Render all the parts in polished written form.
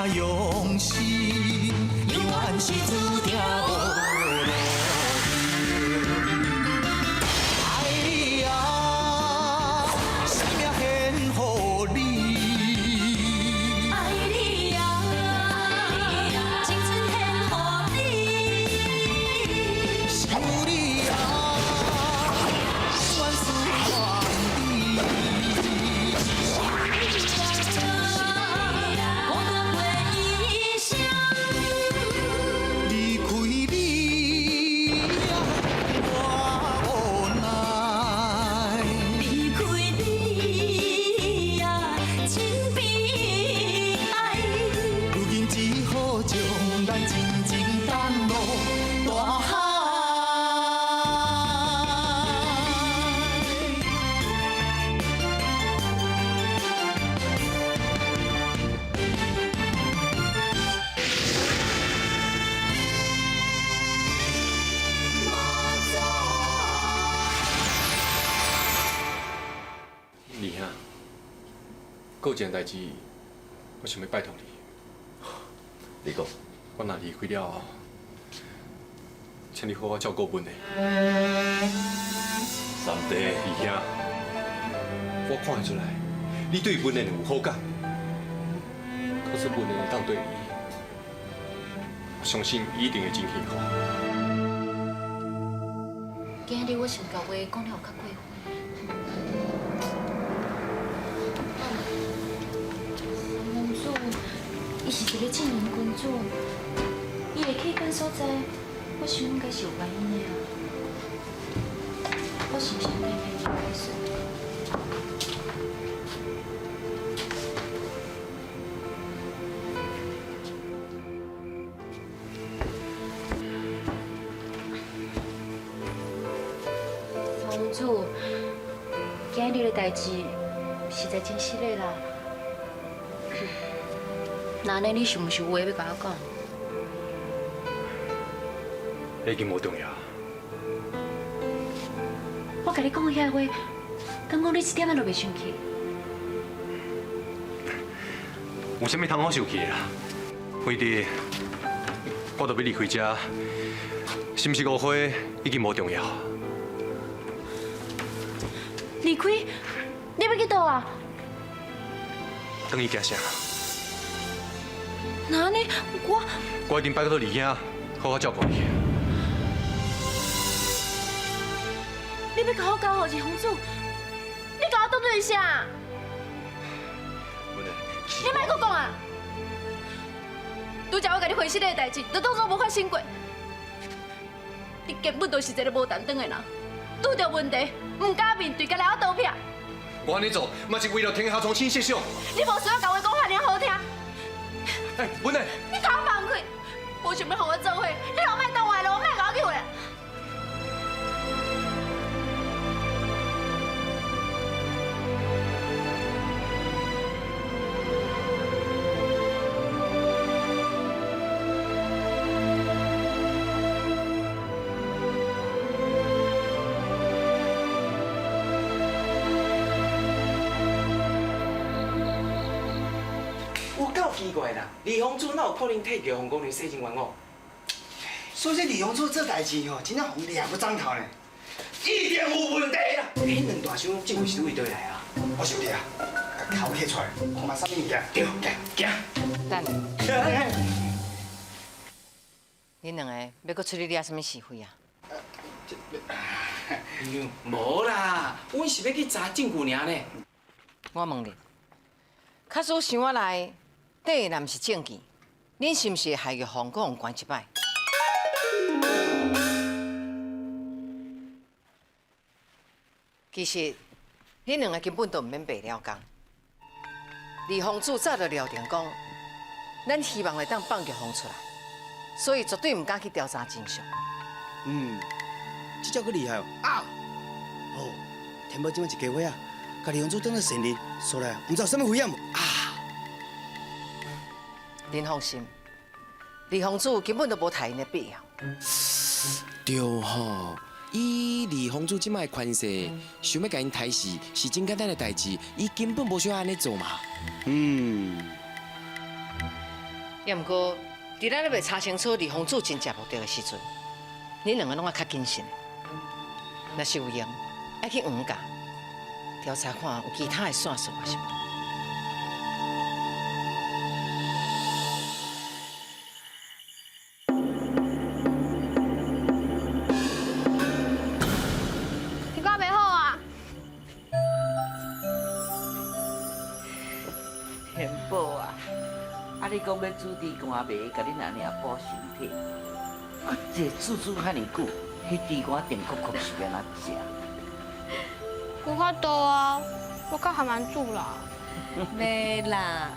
用心，永遠是注定無路用。愛你啊，生命獻予你。愛你啊，青春獻予你。想你啊，永遠思念你。孤單過異鄉。離開你啊，我無奈。離開你啊，真悲哀。如今只好將咱靜靜等落大海。二兄，閣有一件代誌，我想欲拜託你。你講，我若離開了後，請你好好照顧文的。三弟，二兄，我看會出來，你對文的有好感，可是文的會當對你，我相信伊一定會真幸福。今日我想共話講了有較過分。三公主，伊是一个正人君子，伊會去彼所在，我想應該是有原因的啊。我是毋是應該替伊解釋？三公主，今日的代誌實在真失禮啦。那按呢，你是毋是有話欲共我講？已經無重要。我共你講的遐話，敢講你一點仔都袂生氣？有啥物通好生氣的啦？反正我都欲離開這，是毋是誤會已經無重要。離開？你欲去佗啊？轉去京城。那按呢，我我已經拜託二兄好好照顧你。你欲共我交予二公主？你共我當做是啥？文的，你莫閣講啊！拄才我共你分析的代誌，就當作無發生過。你根本就是一个無擔當的人，拄著問題毋敢面對，共來我逃避。我按呢做，嘛是為了天下蒼生設想。你無需要共話講遐爾好聽。欸，文的，你共我放開！無想欲予我做伙，你都莫擋我的路，莫共我去混。有夠奇怪啦！李洪柱哪有可能替玉鳳公司洗清冤枉？所以這李洪柱這代誌吼，真正予人掠不髒頭呢，一定有問題啦！彼兩大箱證據是對佗來啊？我想你啊，共頭摕出來，看覓啥物物件。對，行，行。等下，恁兩個欲閣出去掠啥物是非啊？無啦，阮是欲去查證據爾呢。我問你，假使想我來，底若毋是證據，恁是毋是會害玉鳳閣予關一擺？其實，恁兩個根本都毋免白了工。李鳳主早就料定講，咱希望會當放玉鳳出來，所以絕對毋敢去調查真相。嗯，這招閣厲害哦！啊，哦，天寶這擺一家伙啊，共李鳳主當做神人，煞來毋知有啥物危險啊！恁放心，李鳳主根本就無刣𪜶的必要。對吼，以李鳳主這擺的權勢，想欲共𪜶刣死是真簡單的代誌，伊根本無需要按呢做嘛。嗯，也毋过，伫咱咧未查清楚李凤子真正目的的时阵，恁两个拢爱较谨慎。若是有闲，爱去黄家调查看有其他的线索抑是无。你挂袂好啊？天宝啊，啊你讲欲煮猪肝糜，共恁阿娘补身体，啊这煮煮遐尔久，彼猪肝定壳壳是欲按怎食？无法度啊，我较含慢煮啦。袂啦，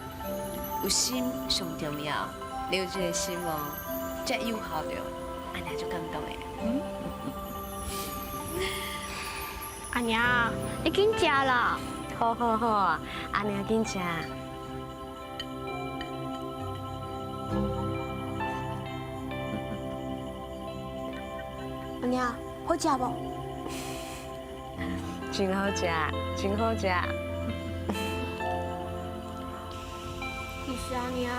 有心上重要，你有这个心哦，才有效著，阿娘就感动的。嗯。阿娘，你紧食啦。好好好，阿娘紧食。阿娘，好食无？真好食，真好食。其實阿娘，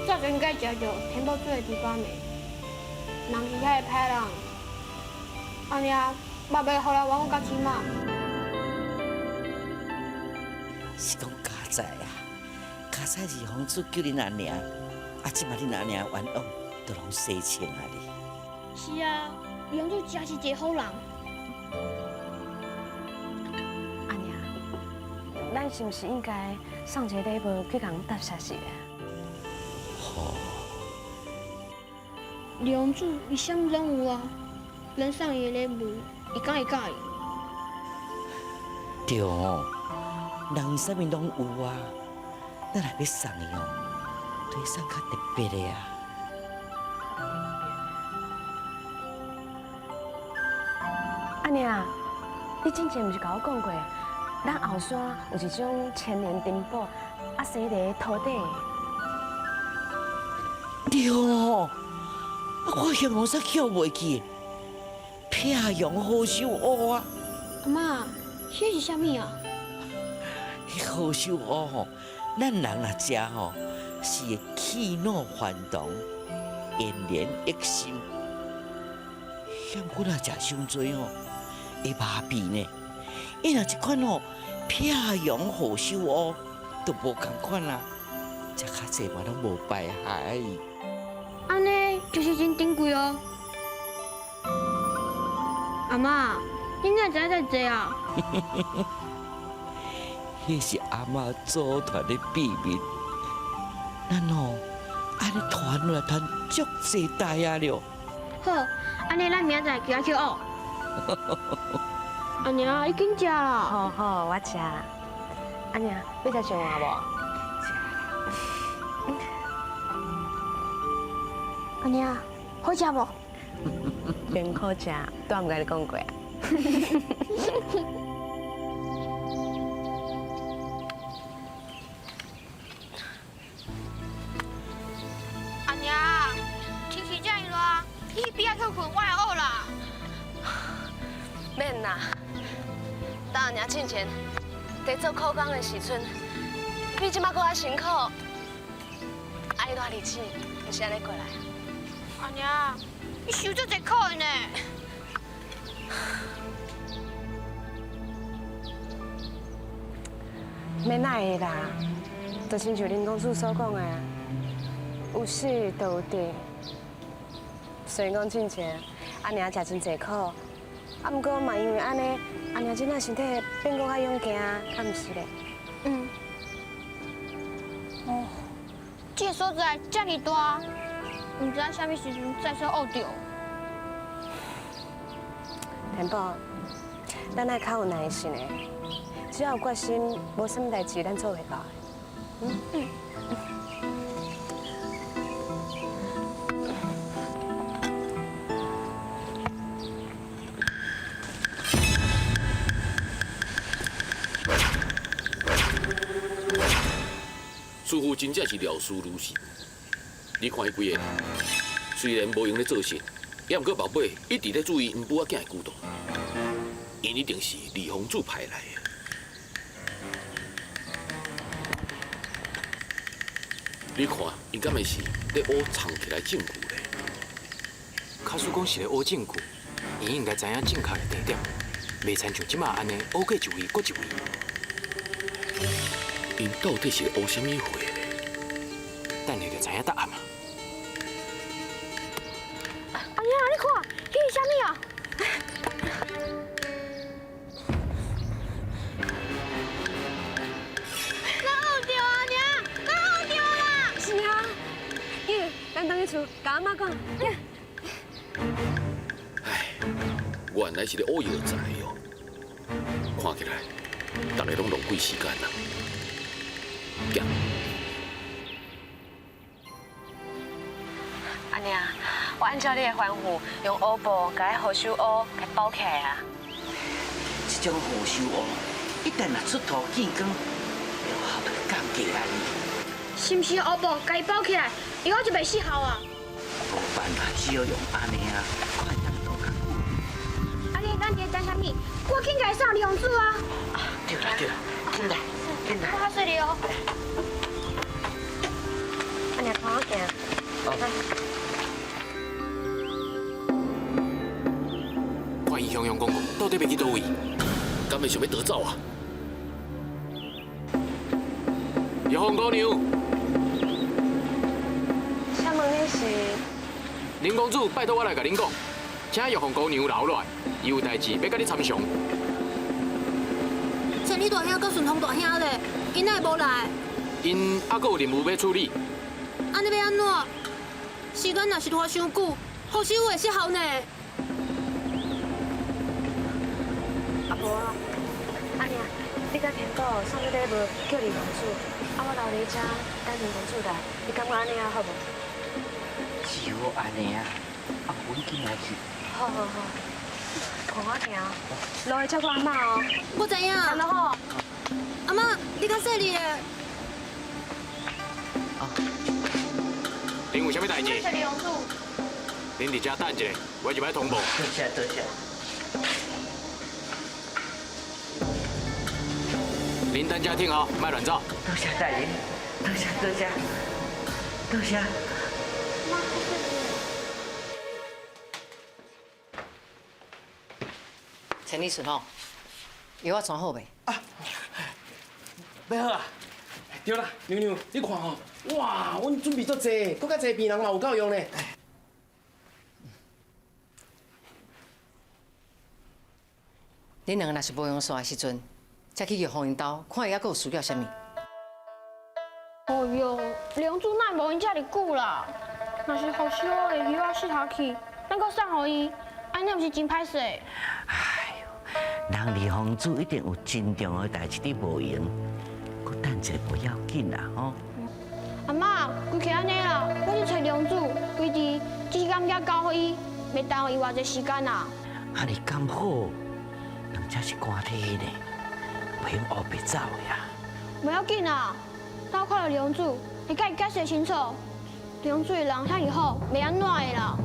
早就應該食著天寶煮的豬肝糜，人是遐个歹人，阿娘嘛袂予人冤枉到這馬。是講佳哉啊，佳哉二皇子救恁阿娘，啊，這馬恁阿娘冤枉都攏洗清啊哩。是啊，二皇子真是一個好人。阿娘，咱是毋是應該送一個禮物去共答謝一下？好。二皇子伊啥物攏有啊，咱送伊的禮物，伊敢會佮意？對哦，人啥物攏有啊，咱若欲送伊哦，就愛送較特別的啊。阿娘，你之前毋是共我講過，咱後山有一種千年珍寶，啊生佇土底。對哦，啊我形容煞捡袂記，撇陽何壽烏啊！阿嬤，彼是啥物啊？彼何壽烏吼，咱人若食吼，是會氣腦翻動，延年益壽。嫌阮若食傷濟吼，會麻痹呢。伊若這款吼，撇陽何壽烏都無仝款啊，食較濟嘛攏無排害。按呢就是真珍貴哦。阿嬤，你哪會知遮濟啊？彼是阿嬤祖傳的秘密，咱哦按呢傳落來傳足濟代啊了。好，按呢咱明仔載就愛去學。阿娘，你緊食啦。好好，我食。阿娘，欲食上碗無？食。阿娘，好食無？真好食，拄仔毋共你講過啊。阿娘，天氣這麼熱，你去邊仔歇睏，我會嘔啦。免啦，當阿娘進前佇做苦工的時陣，比這馬閣較辛苦。啊，伊熱日子毋是按呢過來。阿娘，你受足濟苦的呢。免奈會啦，就親像林公子所講的，有失就有得。雖然講進前阿娘食真濟苦，啊，毋過嘛因為按呢，阿娘這擺身體變閣較勇健，敢毋是咧？嗯。哦，這個所在這麼大，毋知影啥物時陣再煞僫著。天寶，咱愛較有耐心的，只要有決心，無啥物代誌咱做袂到的。嗯嗯。師傅真正是料事如神，你看彼幾个人，雖然無閒咧做事，也毋過目尾一直咧注意黃母仔囝的舉動，𪜶一定是李鳳子派來的。你看，𪜶敢會是咧挖藏起來證據咧？假使講是咧挖證據，𪜶應該知影正確的地點，袂親像這馬按呢挖過一位，閣一位。𪜶到底是咧挖啥物貨咧？等下就知影答案啊！阿娘，你看，彼是啥物啊？咱学著啊，娘，咱学著啦！是啊，紧，咱轉去厝，共阿媽講。唉，原來是咧挖藥材哦。看起來，大家攏浪費時間啦。行。阿娘，我按照你的吩咐，用烏布共彼何秀烏共包起來啊。這種何秀烏，一旦若出頭見光，了後就降價啊！是毋是烏布共伊包起來，以後就袂失效啊？無辦法，只好用按呢啊，看會當躲較久。按呢，咱佇咧等啥物？趕緊共伊送李公子啊！對啦對啦，緊來緊來。我較細力哦。阿娘，看我行。看伊雄雄公公到底欲去佗位？敢會想欲逃走啊？玉鳳姑娘，請問你是？林公子拜託我來共恁講，請玉鳳姑娘留落來，伊有代誌欲共你參詳。千里大兄佮順風大兄咧，𪜶哪會無來？𪜶猶閣有任務欲處理。按呢欲按怎？時間若是拖傷久，何秀會失效呢？啊無啊，阿娘，你共天寶送這禮物叫李公子，啊我留佇遮等林公子來，你感覺按呢啊好無？只好按呢啊，啊，阮緊來去。好好好，看我行，落去照顧阿嬤哦。我知影。安怎好？阿嬤，你較細膩的。恁有啥物代誌？李公子。恁佇遮等一下，我入來通報。多謝多謝。恁等遮聽候，莫亂走。多謝大人，多謝多謝，多謝。陳立順吼，藥仔裝好未？啊，欲好啊！對啦，娘娘，你看吼，哇，阮準備足濟，閣較濟病人嘛有夠用咧。恁兩个若是無用煞的時陣，才去玉鳳𪜶兜，看伊猶閣有需要啥物。哦喲，梁主哪會無閒遮爾久啦？若是予小的魚仔死頭去，咱閣送予伊，按呢毋是真歹勢？哎喲，人李鳳珠一定有真重要的代誌你無閒，閣等一下無要緊啦吼。阿嬤，規氣按呢啦，我去揣梁主，規日只是感覺交予伊，袂耽誤伊偌濟時間啦。按呢敢好？人這是官體呢，袂用烏白走的啊。無要緊啦，等我看著梁主，會共伊解釋清楚。梁主的人遐爾好，袂按怎的啦。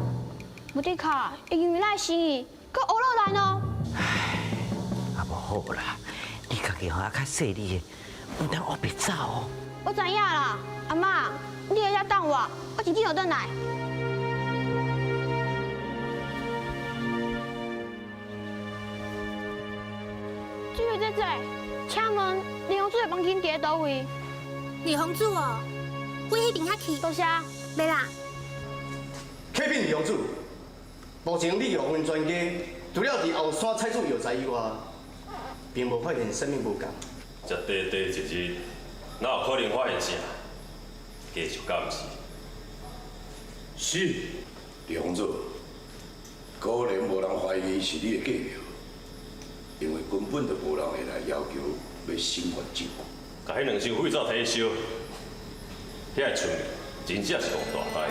無的確，伊因為咱的生意，閣烏落來哦。唉，啊無好啦，你家己吼猶較細膩的，毋通烏白走哦。我知影啦，阿嬤，你佇遮等我，我真緊就轉來。這位姐姐，請問李公子的房間佇佗位？李公子哦，阮彼邊遐去。多謝。袂啦。啟稟李公子，目前你玉鳳專家除了佇後山採取藥材以外，並無發現啥物無仝。這短短一日，哪有可能發現啥？繼續監視。是，李公子，果然無人懷疑是你的計謀，因為根本就無人會來要求欲審問證據。共彼兩箱廢紙提燒，遐个村真正是戆大呆。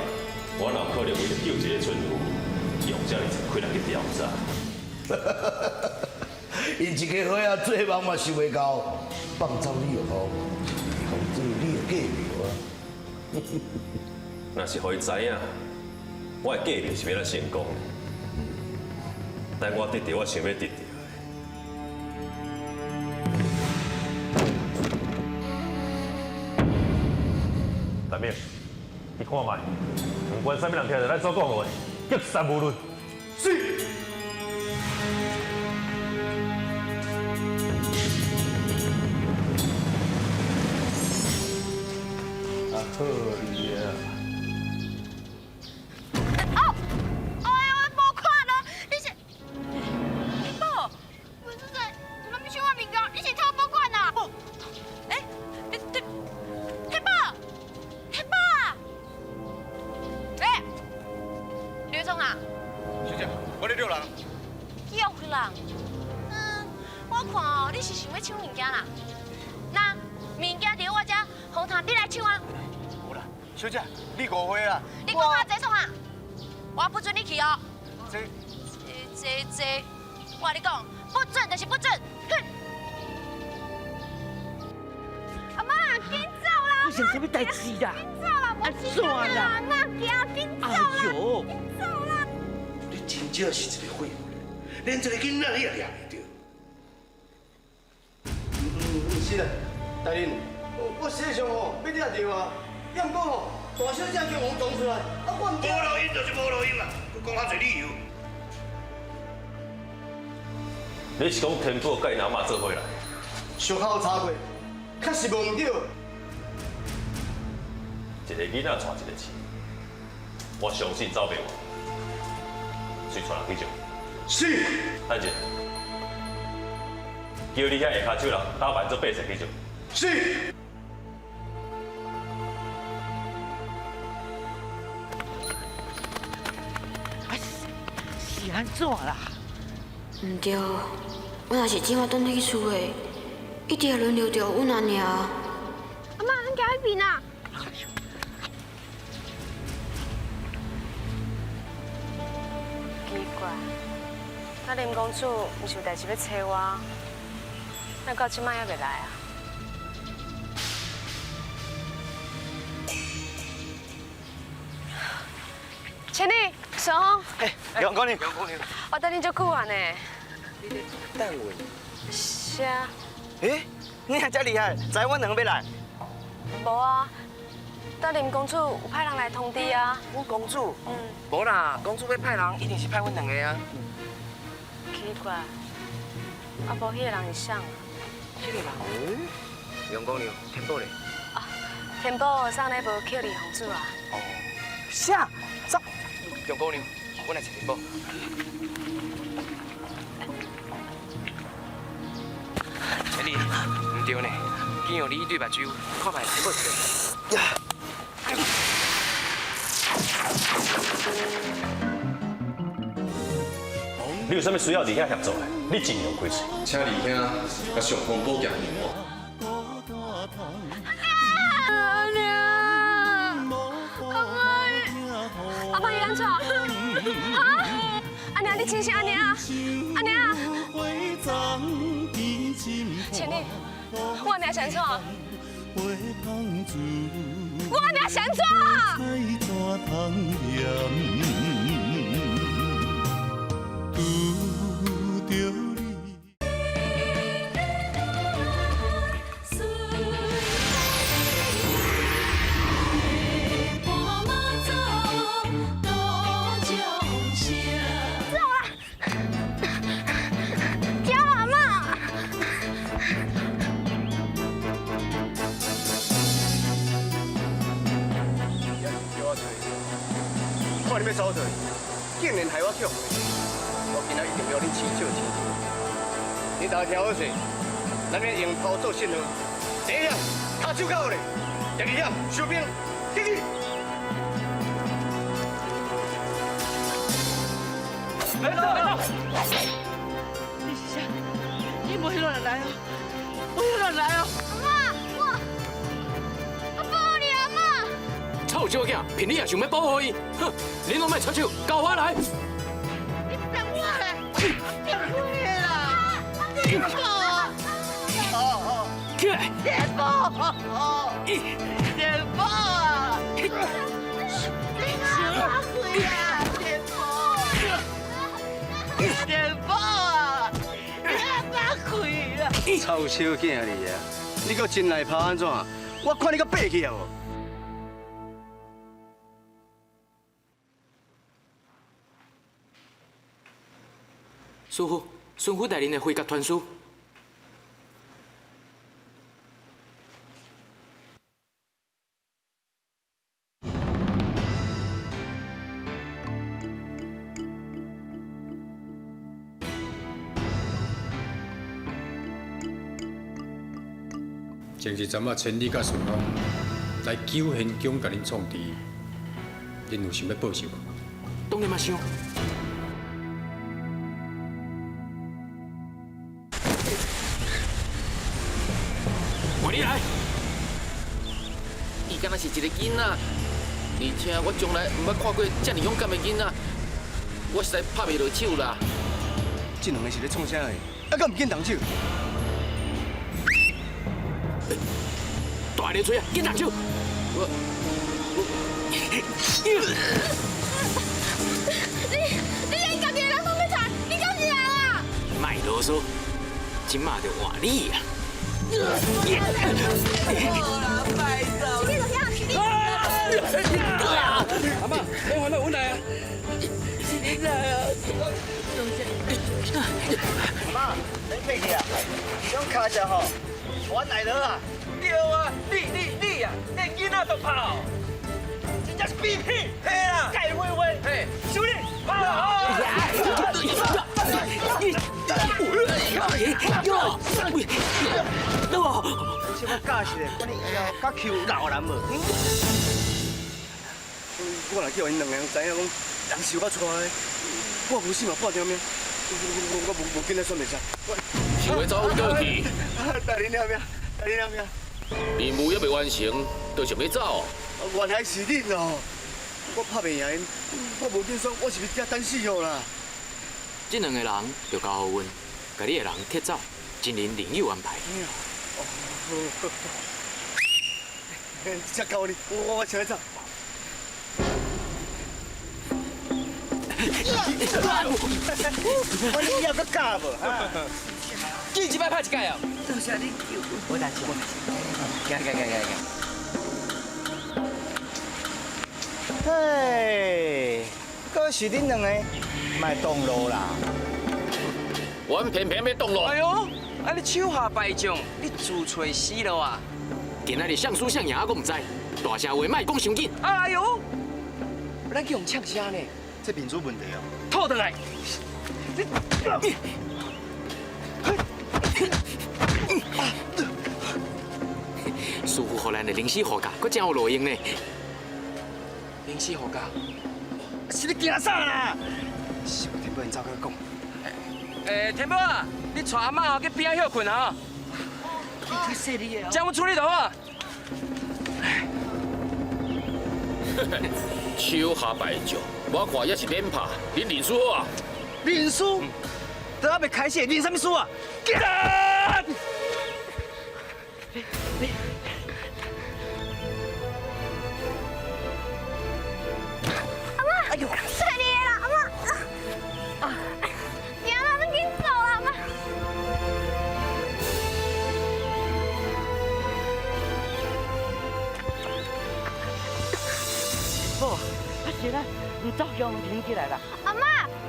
我哪有可能為著救一个村婦，用遮爾濟氣力去調查？𪜶一家伙仔做夢嘛想袂到，放走你又好，李公子你的計謀啊！若是予伊知影，我的計謀是欲按怎成功？等我得著我想欲得著的。大大明，你看覓，不管啥物人聽著咱所講的話，擊殺無論。是。啊好你啊！哦，哎呀，我无看啦，你是天寶，文主任，怎麼必須我物件？你是偷保管啊？哎，你天寶，天寶啊！哎，劉總啊，小姐，我咧遛人。遛人？嗯，我看哦，你是想欲搶物件啦？那物件佇我遮，紅糖你來搶啊！無啦，小姐，你誤會啦。你講啊，這創啊？我不准你去哦。這這，我跟你講，不准就是不准。哼！阿媽，緊走啦！你想啥物代誌啦？緊走啦！無時間啦！阿媽，行，緊走啦！緊走啦！你真正是一個廢物，連一個囡仔你也掠袂著。是啦，大人，我實際上吼欲掠著啊，也毋過吼大小姐叫我講出來，啊我毋。無錄音就是無錄音啦，閣講較濟理由。你是講天寶佮𪜶阿嬤做伙來？小可有查過，確實無毋對。一個囡仔帶一個飼，我相信走袂完，隨帶人去找。是。等者，叫你遐下跤手人打扮做百姓去找。是。是按怎啦？毋對，阮也是這馬轉去厝的，一直會輪流著阮阿娘。阿嬤，咱行彼邊啊！奇怪，那林公主毋是有代誌欲揣我，哪到這擺猶未來啊？千里，順風。哎，楊姑娘，楊姑娘，我等你足久啊呢。你咧等我？是啊。欸，你也遮厲害，知阮兩個欲來？無啊，等林公主有派人來通知啊。阮公主？嗯。無啦，公主欲派人，一定是派阮兩個啊。奇怪，啊無彼個人是誰啊？彼個人？楊姑娘，天寶咧？啊，天寶送禮物予李公主啊。哦。啥？走。楊姑娘，阮來揣天寶。千里，毋對呢，見予你對目睭，看覓天寶一个。你有啥物需要二兄協助的？你盡量開喙。請二兄共尚方寶劍還我。阿娘，阿媽，阿媽伊按怎？哈？阿娘，你真是阿娘？阿娘，千里，我阿娘是按怎？我阿娘是按怎？走啦！叫阿嬤。叫我揣，看你欲走佗，竟然害我去予我今仔一定欲予恁醒笑醒笑。你大家聽好勢，咱欲用頭做信號。第一險，跤手較好咧；第二險，收兵，進去。別走！你是啥？你莫亂來哦！莫亂來哦！阿嬤，我保護你阿嬤。臭小囝，憑你也想欲保護伊？哼！你攏莫插手，交我來。你等我咧！等我啦！天寶！起來！天寶！天寶啊！你阿貴啊！天寶！天寶啊！你阿貴啊！臭小囝你啊！你閣真來拍按怎？我看你閣爬起來無？师傅，巡抚大人的回阁传书。前一阵仔，千里佮顺风来九贤宫共恁创治，恁有想欲报仇无？当然嘛想。换你来。伊敢若是一个囡仔，而且我从来毋捌看过遮尔勇敢的囡仔，我实在拍袂落手啦。这两个是咧创啥的？啊，敢毋紧动手？大力锤啊，紧动手！我你连家己的人拢欲杀，你敢是人啊？莫啰嗦，这马就换你啊！阿妈，免烦恼，阮来啊。是你来啊！阿妈，免客气啊，这种跤数吼，阮来落啊。对啊，你啊，连囡仔都跑，真正是比屁，嘿啦，盖灰灰，嘿，兄弟，跑！你小可教实咧，看你以后较 Q 老人无？我若叫𪜶两个人知影讲人受到带的，我无死嘛半条命，我无紧来选袂使。想欲走佗去？大人了命，大人了命。任务犹未完成，就想欲走？原来是恁哦！我拍袂赢𪜶，我无紧选，我是欲伫遐等死哦啦。这两个人就交予阮，共你的人踢走，真人另有安排。哦，好，才交你，我先来走。我你还阁教无？记一摆拍一届哦。多谢你救我，无代志，无代志。行行行行行。嘿，阁是恁两个，莫挡路啦！阮偏偏欲挡路。哎哟，啊你手下败将，你自揣死路啊！今仔日谁输谁赢我毋知，大声话莫讲伤紧。哎哟，咱去予呛声呢？这面子问题哦。吐转来！师傅予咱的灵犀护甲，阁真有路用呢。灵犀护甲，是咧惊啥啦？是天宝𪜶走过来讲。欸，天宝啊，你带阿嬷去边仔歇睏啊！你较细腻的哦。这样阮处理就好啊。手下败将，我看也是免拍，恁认输好啊？认输？都还袂开始，认啥物输啊？你阿嬷，哎呦，犀利啦，阿嬷！啊，行啦，咱紧走啦，阿嬷。宝，啊是咱毋走向停起来啦。阿嬷，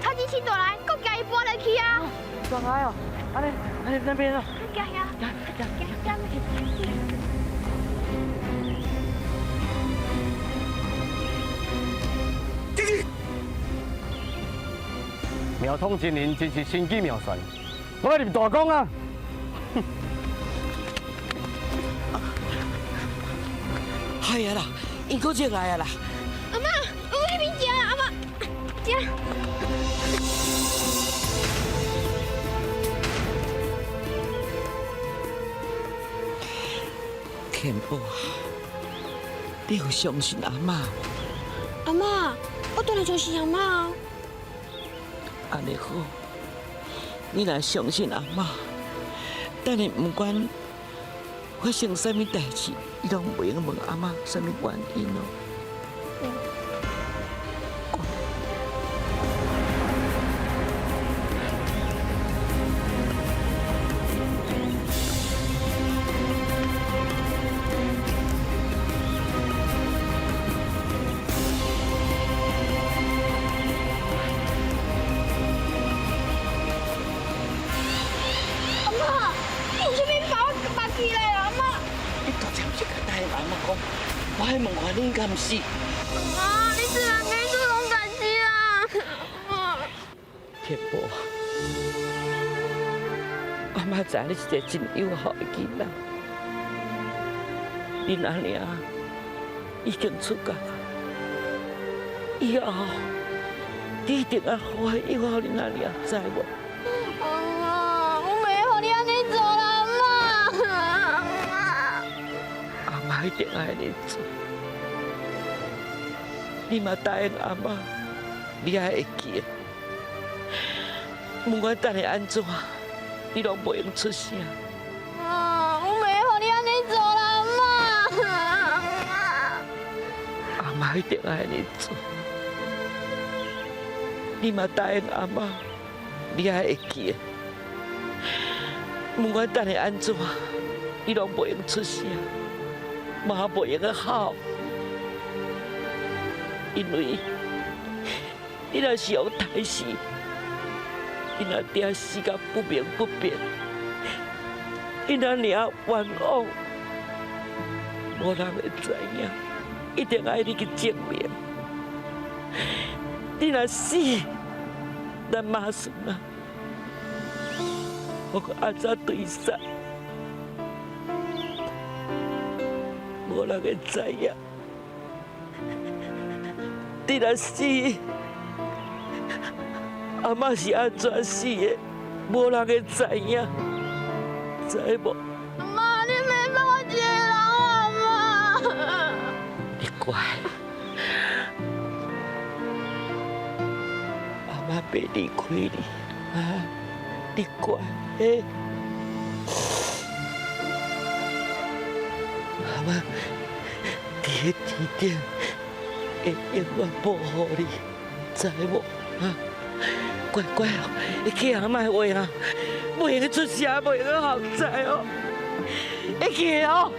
超机器大来，阁共伊搬落去啊！大来哦，按呢按呢那边哦。行行行行行。苗统真人真是神机妙算，我欲入大功啊！系啊啦，𪜶阁入来啊啦。阿嬷，我彼边食啊，阿嬷，食。天宝啊，你有相信阿嬷无？阿嬷，我当然相信阿嬷啊。按呢好，你若相信阿嬷，等下毋管发生啥物代志，你拢袂用问阿嬷啥物原因哦。阿嬤讲，我彼问看恁敢是？妈，你是人给做拢敢死啊！天宝，阿嬤知你是一个真友好的囡仔，恁阿娘已经出嫁，以后你一定要好好友好恁阿娘，知无？阿嬤，我袂予你按呢做啦，阿嬤。阿嬤一定爱你做，你嘛答应阿嬤，你爱会记得。不管等下按怎，你拢袂用出声。啊，我袂予你按呢做啦，阿嬤。阿嬤一定爱你做，你嘛答应阿嬤，你爱会记得。不管等下按怎，你拢袂用出声，嘛袂用吼，因为你若是予刣死。𪜶阿爹死甲不明不白，𪜶阿娘冤枉，无人会知影，一定爱你去证明。你若死，咱妈孙啊，予按怎对杀，无人会知影。你若死，阿嬤是按怎死的，无人会知影，知无？阿嬤，你免放我一个人啊，阿嬤。你乖，阿嬤袂离开你，啊，你乖，嘿。阿嬤伫咧天顶会永远保护你，知无？啊？乖乖哦，会记阿嬤的话啊，袂用出声，袂用吼，知哦？会记哦。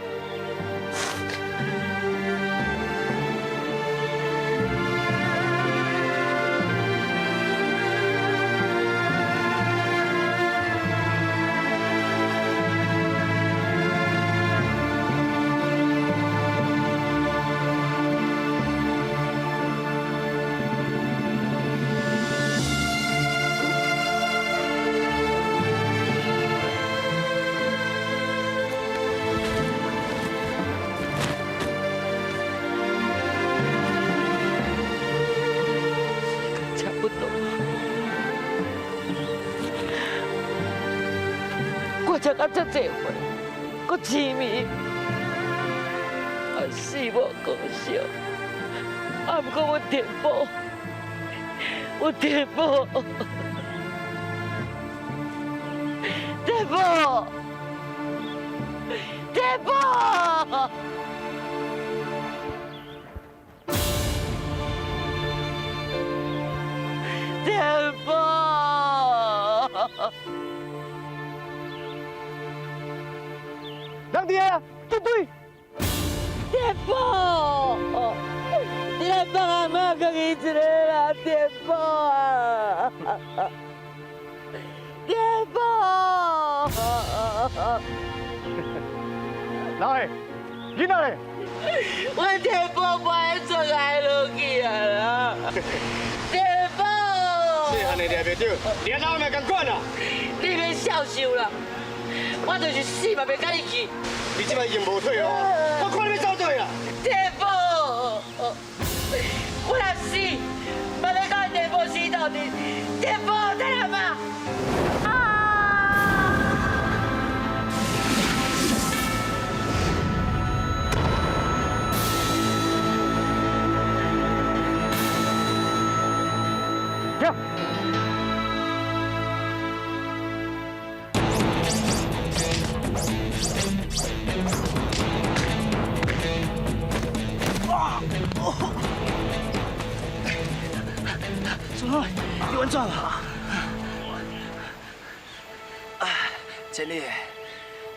差不多，我食到这济岁，阁痴迷，啊死无可惜，啊毋过我天宝，我天宝，天宝，天宝。天宝，人伫啊，绝对。天宝，你来放阿嬤家己一个啦，天宝啊！天宝，老汉，囡仔咧？我天宝不爱出来落去啊啦！天宝。细汉的掠袂著，连老嘛共款啊！你免笑受啦，我就是死嘛袂佮你去。你这摆已经无退路，我看你欲走佗啦！天宝，我若死，嘛欲佮天宝死斗阵。天宝，等下嘛！停！孙浩，你安怎啦？啊，千里，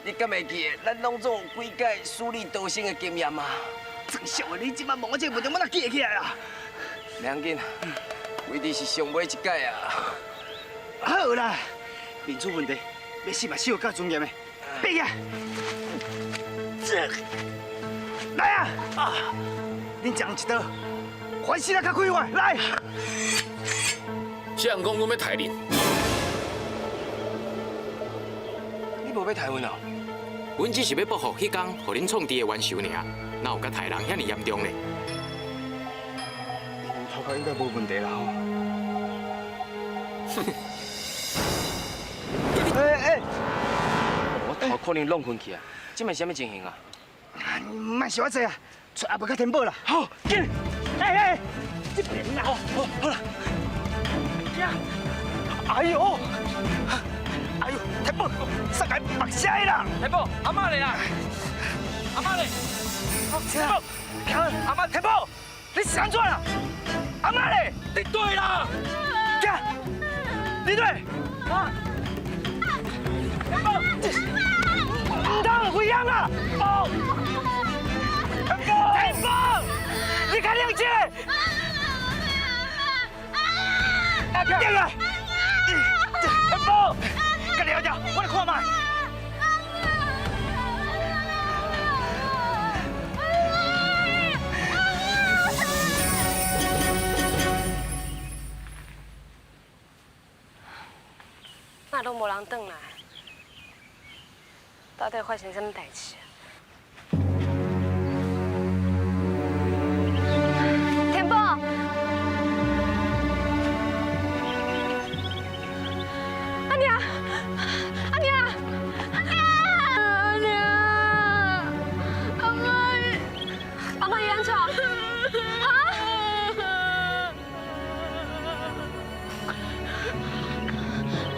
你敢会记得咱拢总有几摆死里逃生的经验啊？真笑的，你这摆问我这个问题，我哪记会起来啊？袂要紧，为的是上尾一届啊。好啦，面子问题，欲死嘛死予够尊严的，爬起来。这。來啊！啊！恁一人一刀，還死得較快活，來！誰人講阮欲刣恁？你無欲刣阮哦？阮只是欲報復彼工予恁創治的冤仇爾，哪有共刣人遐爾嚴重咧？頭殼應該無問題啦吼。哎哎！我頭可能弄昏去啊！這擺是啥物情形啊？莫想遐濟啊，揣阿伯佮天寶啦。好，緊！哎哎，這邊啦，好，好啦。哎呦！哎呦，天寶，殺個白死啦！天寶，阿媽來啦！阿媽來！天寶，阿媽，天寶，你是按怎啦？阿媽咧？你對啦！行，你對。啊！天寶，唔通危險啊！寶，天寶，天寶，你較冷靜。进來。天寶，家己後我來看覓。哪攏無人轉來？到底發生啥物代誌？天寶，阿娘，阿娘，阿娘，阿娘，阿媽，阿媽伊按怎？哈？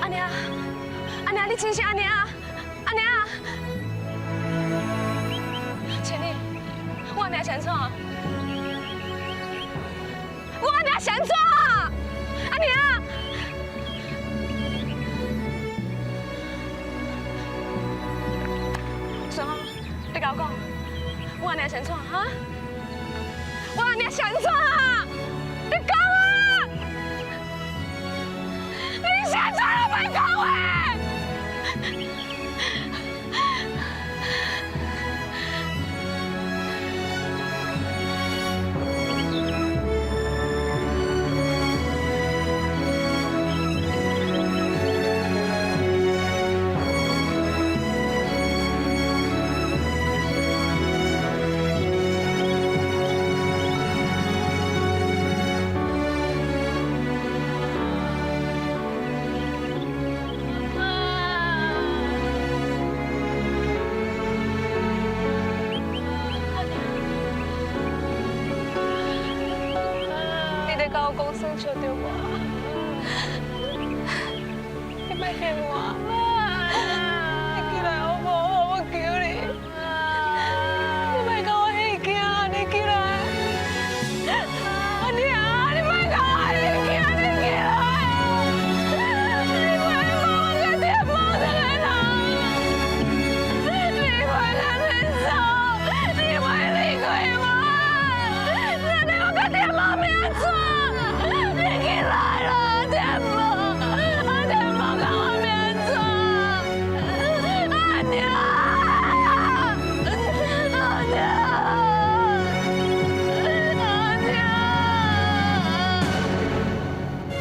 阿娘，阿娘，你清醒，阿娘，阿娘，千里，我阿娘是按怎？我阿娘是按怎？阿娘，孙红，你共我講，我阿娘是按怎？哈？我阿娘是按怎？你講啊！你是按怎都袂講話？你咧共我講耍笑對無？你莫騙我！你起來好無？我求你！你莫共我戲驚，你起來！阿娘，你莫共我戲驚，你起來！你莫放我佮天寶兩个人，你莫按呢做，你莫離開我，那你我佮天寶欲按怎？你起來啦，天寶！天寶，共我欲按怎？阿娘，阿娘，阿娘！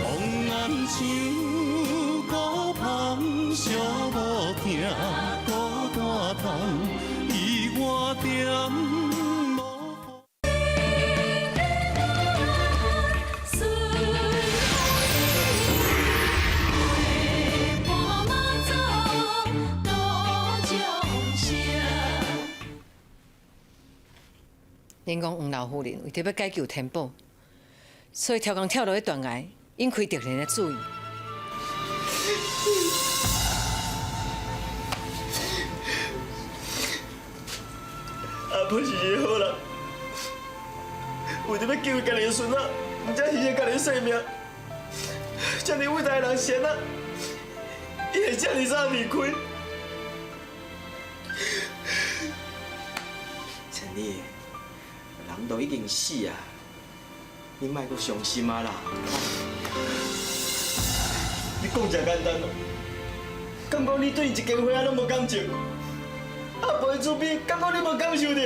望南像孤芳寂无疼，孤单痛，伊我点无。恁講黃老夫人為著欲解救天寶，所以跳工跳落去斷崖，引開敵人的注意。阿婆是一個好人，為著欲救伊家己的孫仔，毋才犧牲家己的性命。這爾偉大的人是按怎？伊會這爾早離開？千里，人都已經死啊，你莫閣傷心啊啦！你講誠簡單哦，敢講你對伊一根花仔攏無感情？阿婆的慈悲，敢講你無感受著？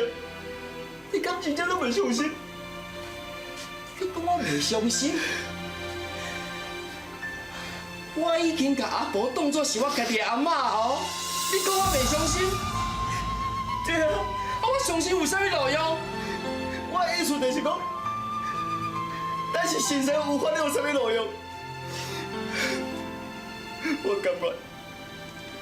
袂伤心？你讲我袂伤心？我已经共阿婆当作是我家己的阿嬷哦，你讲我袂伤心？对啊，啊我伤心有啥物路用？我的意思就是讲，咱是神仙有法，有啥物路用？我感觉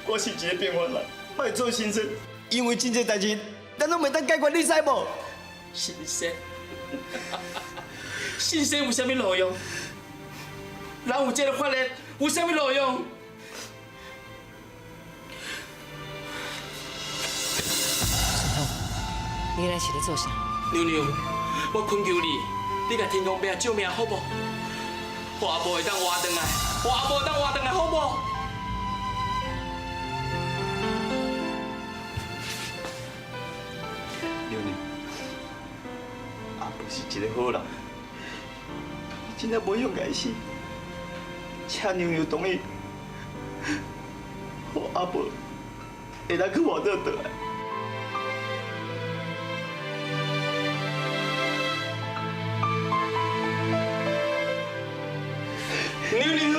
我是一个平凡人，莫做神仙，因为真济代志，咱拢袂当解决，你知无？神仙，神仙有啥物路用？人有这个法力，有啥物路用？顺风，你咧是咧做啥？娘娘，我恳求你，你共天公伯救命好无？予阿婆会当活转来，予阿婆会当活转来好无？娘娘，阿婆是一个好人，真正无想共伊死，请娘娘同意，予阿婆会当去活倒转来。娘娘。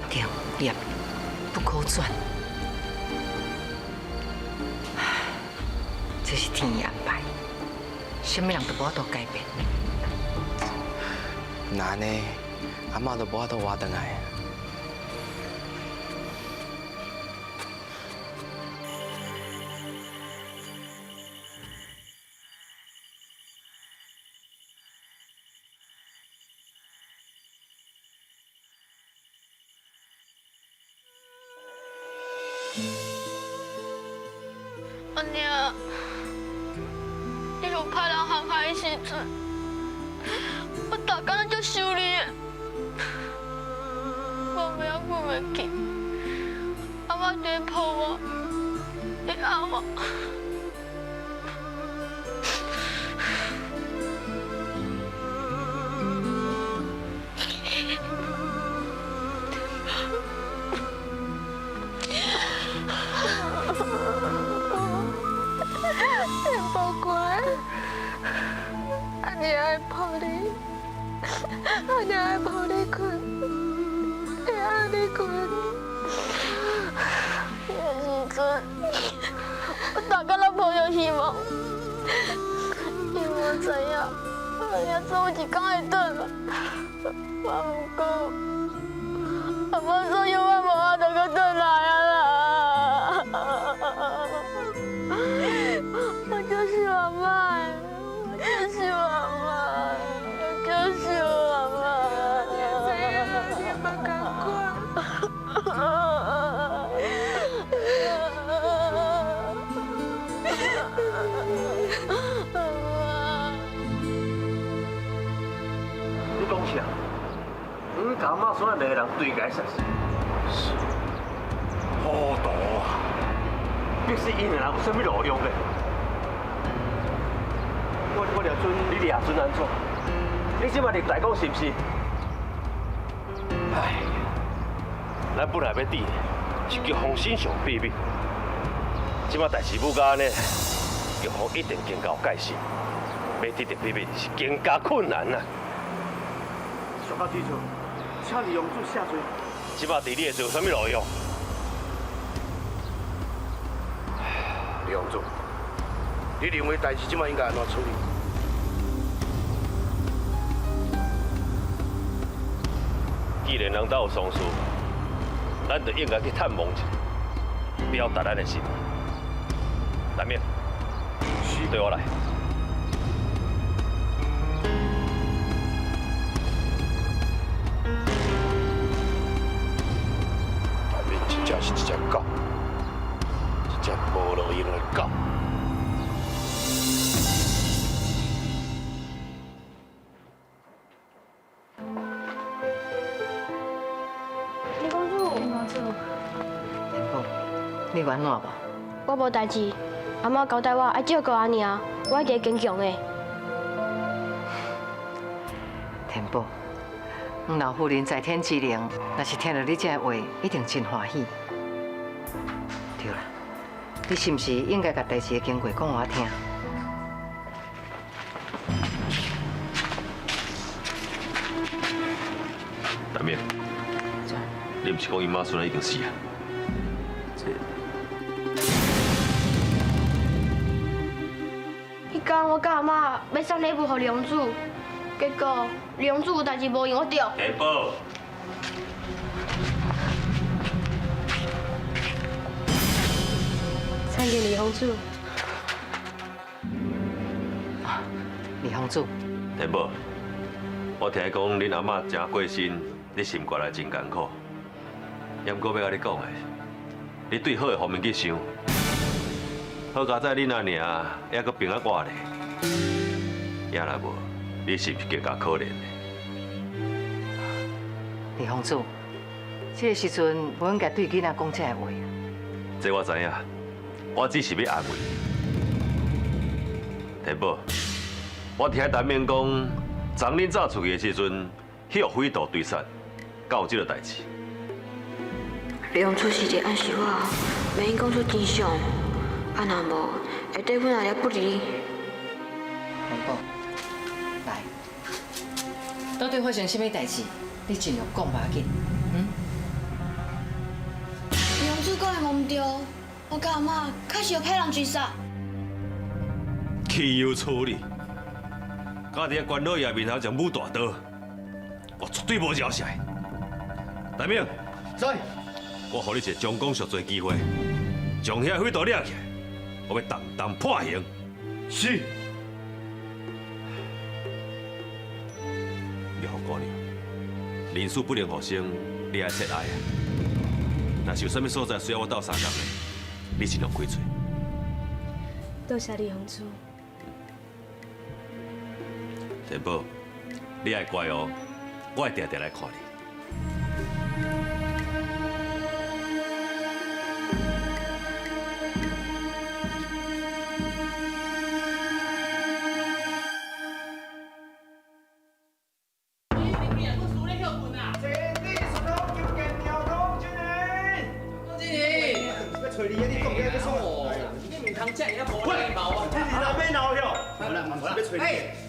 对，业不可转，这是天意安排，啥物人都无法度改变。若按呢，阿嬷都无法度活转来。阿娘，你予歹人陷害的时阵，我逐工拢足想你的，我袂晓睏袂去，阿妈伫咧抱我，咧爱我。天宝乖，阿娘爱抱你，阿娘爱抱你睏，会爱你睏。彼个时阵，我逐工拢抱著希望，因为我知影，阿娘总有一天会转来。我毋过，阿妈说永远无法度阁转来啊啦。我就是阿妈，我就是阿妈，我就是阿妈。你知影，你莫艰苦。你讲啥？你共阿妈孙仔两个人对共杀死？是，糊涂啊！逼死𪜶两人有啥物路用咧？我掠准，你掠准按怎？你这马入来讲是毋是？唉，咱本来欲抵的是玉凤身上秘密，这马代志舞甲按呢，玉凤一定更加有戒心，欲得著秘密是更加困难啊！上到提出，请李王子下罪。这马伫你的罪有啥物路用？李王子，你认为代志这马应该按怎处理？既然人兜有丧事，咱就应该去探望一下，表达咱的心。南明，对我来。大明真正是一只狗，一只无路用的狗。你有按怎無？我無代誌，阿媽交代我愛照顧阿娘，我一定會堅強的。天寶，黃老夫人在天之靈，若是聽著你這个話，一定真歡喜。對啦，你是毋是應該共代誌的經過講予我聽？大明，你毋是講𪜶媽孫仔已經死啊？這彼工我佮阿媽欲送禮物予李公子，結果李公子有代誌無閒，我著。天寶，參見李公子。李公子，天寶，我聽講恁阿嬤誠過身，你心肝內真艱苦。也毋過欲共你講的，你對好的方面去想。好佳哉，恁阿娘猶閣平安活咧，也若無，你是毋是更加可憐咧？李公子，這个時陣無應該對囡仔講這个話啊。這我知影，我只是欲安慰你。天寶，我聽陳明講，昨恁走出去的時陣，彼予匪徒追殺，敢有這个代誌？李公子是佇暗示我，袂用講出真相，啊若無，會對阮阿娘不利。天寶，來，到底發生啥物代誌？你盡量講無要緊，嗯？李公子講的無毋對，我佮阿媽確實予歹人追殺。豈有此理！敢佇遐關老爺面頭前舞大刀，我絕對無饒赦。大明，在，我予你一个將功贖罪機會，將遐匪徒掠起來，我欲重重判刑。是。玉鳳姑娘，人事不能互生，你愛節哀啊！若是有啥物所在需要我鬥相共的，你盡量開喙。多謝李公子。天寶，你愛乖哦，我會定定來看你。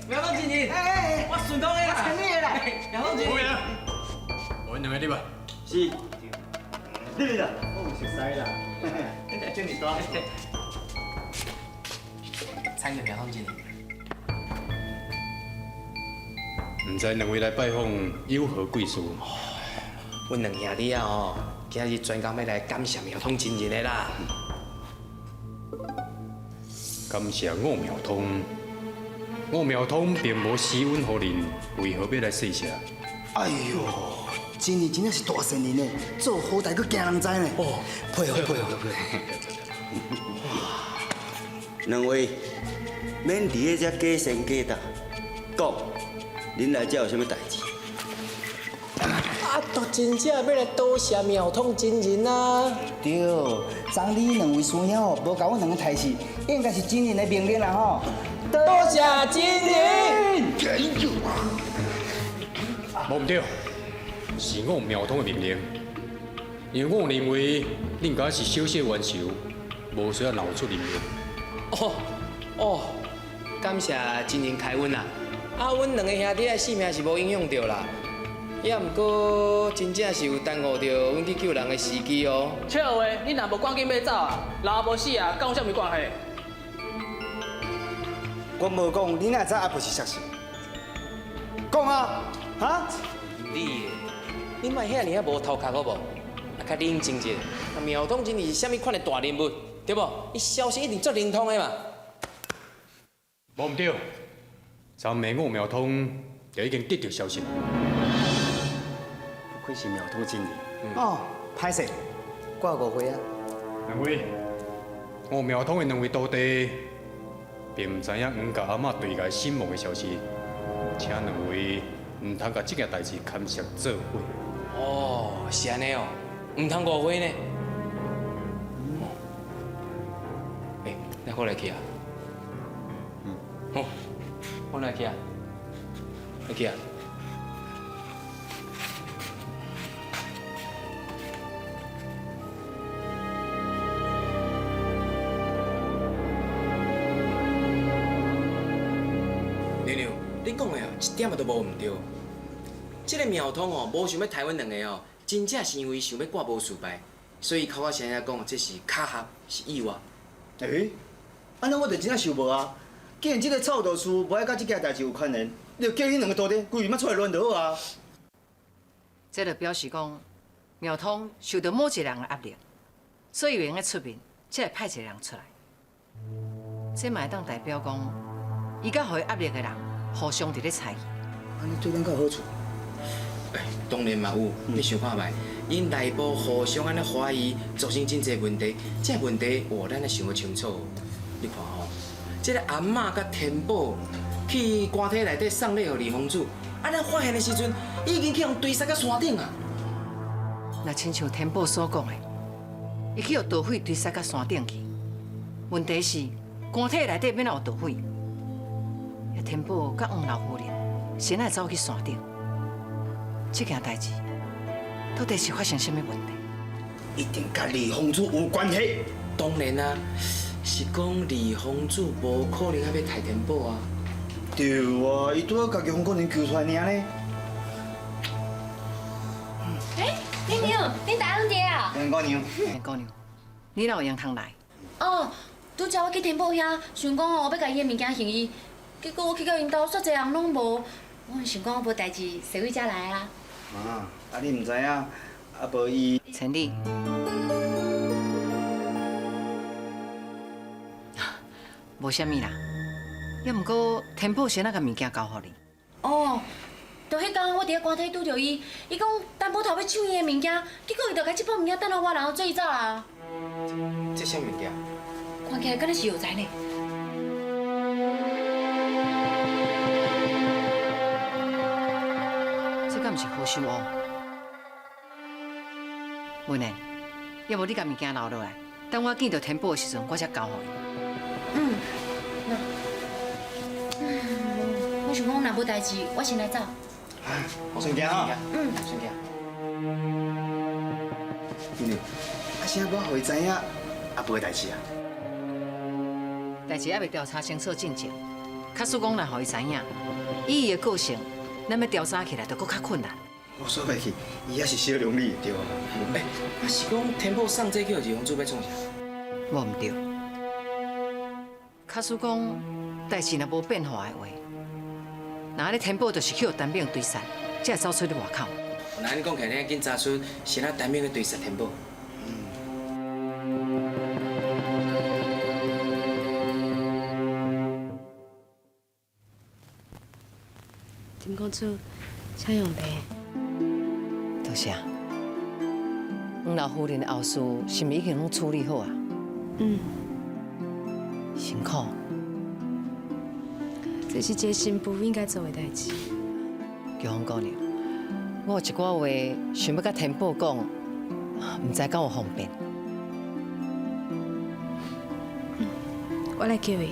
苗总经理，哎，我顺东的啦，我请你的啦。苗总经理，我两个入来。是。入来啦，我有熟似啦。经理多。参见苗总经理。毋知两位来拜访有何贵事？阮两兄弟啊吼，今日专工欲来感谢苗通真人的啦。感谢吴苗通。吴苗通并無施恩予恁，為何欲來謝謝？哎喲，真人真正是大善人呢，做好代閣驚人知呢。哦，佩服佩服佩服。兩位免佇咧遮假仙假道，講，恁來遮有啥物代誌？啊，都真正欲來多謝苗通真人啊！對，昨你兩位師兄哦，無共阮兩个刣死，應該是真人的命令啦吼。多謝真人。無毋對，是我苗通的命令，因為我認為恁家是小小冤仇，無需要鬧出人命。哦哦，感謝真人開恩啦！啊，阮兩个兄弟的性命是無影響著啦，也毋過真正是有耽誤著阮去救人的時機哦。笑話，你若無趕緊欲走啊，老阿無死啊，佮阮啥物關係？我無講，你哪知阿婆是啥事？講啊，哈？你，你莫遐爾仔無頭殼好無？啊，較冷靜者。啊，苗統真是啥物款的大人物，對無？伊消息一定足靈通的嘛。無毋對，昨暝吳苗通就已經得著消息。不愧是苗通真人。哦，歹勢，我誤會啊。兩位，吳苗通的兩位徒弟。並毋知影黃佮阿嬤對外身亡的消息，請兩位毋通共這件代誌牽涉做伙。哦，是按呢哦，毋通誤會呢。咱過來去啊。嗯。好，我來去啊。來去啊。娘娘，你講的哦，一點仔都無毋對。這个苗通哦，無想欲刣阮兩个哦，真正是因為想欲掛無事敗，所以口口聲聲講這是巧合，是意外。欸，按呢我就真正想無啊！既然這个臭道士無愛佮這件代誌有關聯，你就叫彼兩个徒弟規日仔出來亂就好啊。這就表示講，苗通受到某一個人的壓力，所以袂用得出面，才會派一個人出來。這嘛會當代表講，伊佮予伊壓力的人互相佇咧猜疑。按呢對咱較有好處。當然嘛有，你想看覓？𪜶內部互相按呢懷疑，造成真濟問題。這個問題，哦，咱愛想欲清楚。你看吼，這个阿嬤佮天寶去棺體內底送禮予李公子，啊，咱發現的時陣，已經去予堆殺到山頂啊。若親像天寶所講的，伊去予盜匪追殺到山頂去。問題是，棺體內底欲哪有盜匪？天寶佮黃老夫人，先來走去山頂。這件代誌到底是發生啥物問題？一定佮李鳳珠有關係。當然啊，是講李鳳珠無可能愛欲刣天寶啊。對啊，伊拄仔家己予個人救出來爾呢。欸，娘娘，恁大家攏佇啊？杨姑娘，杨姑娘，你哪有闲通来？哦，拄才我去天寶遐，想講哦，欲共伊的物件還伊，結果我去到𪜶兜，煞一个人攏無。我想講我無代誌，隨位才來啊。啊，啊你毋知影，啊無伊。千里，無啥物啦，也毋過天寶是按怎共物件交予你？哦，就彼工我佇咧棺體拄著伊，伊講擔保頭欲搶伊的物件，結果伊就共這包物件等予我，然後做伊走啊。這啥物件？看起來敢若是藥材呢。這敢毋是何秀哦？文燕，要無你共物件留落來，等我見著天寶的時陣，我才交予伊。嗯，那，我想講若無代誌，我先來走。先行哈。嗯，先行。娘娘，啊，啥我予伊知影阿婆的代誌啊？代誌猶未調查清楚進前，假使講若予伊知影，以伊的個性，咱欲調查起來就閣較困難。我說袂去，伊也是小龍女對啊。欸，啊是講天寶送這去予二公子欲創啥？無毋對。假使講代誌若無變化的話，那按呢天寶就是去予陳炳追殺，才會走出去外口。那按呢講起來，你愛緊查出是按怎陳炳去追殺天寶。金公主，請用茶。多謝。黃老夫人的後事是毋是已經攏處理好啊？嗯。辛苦。這是一个新婦應該做的代誌。菊芳姑娘，我有一寡話想欲佮天寶講，毋知敢有方便。我來叫伊。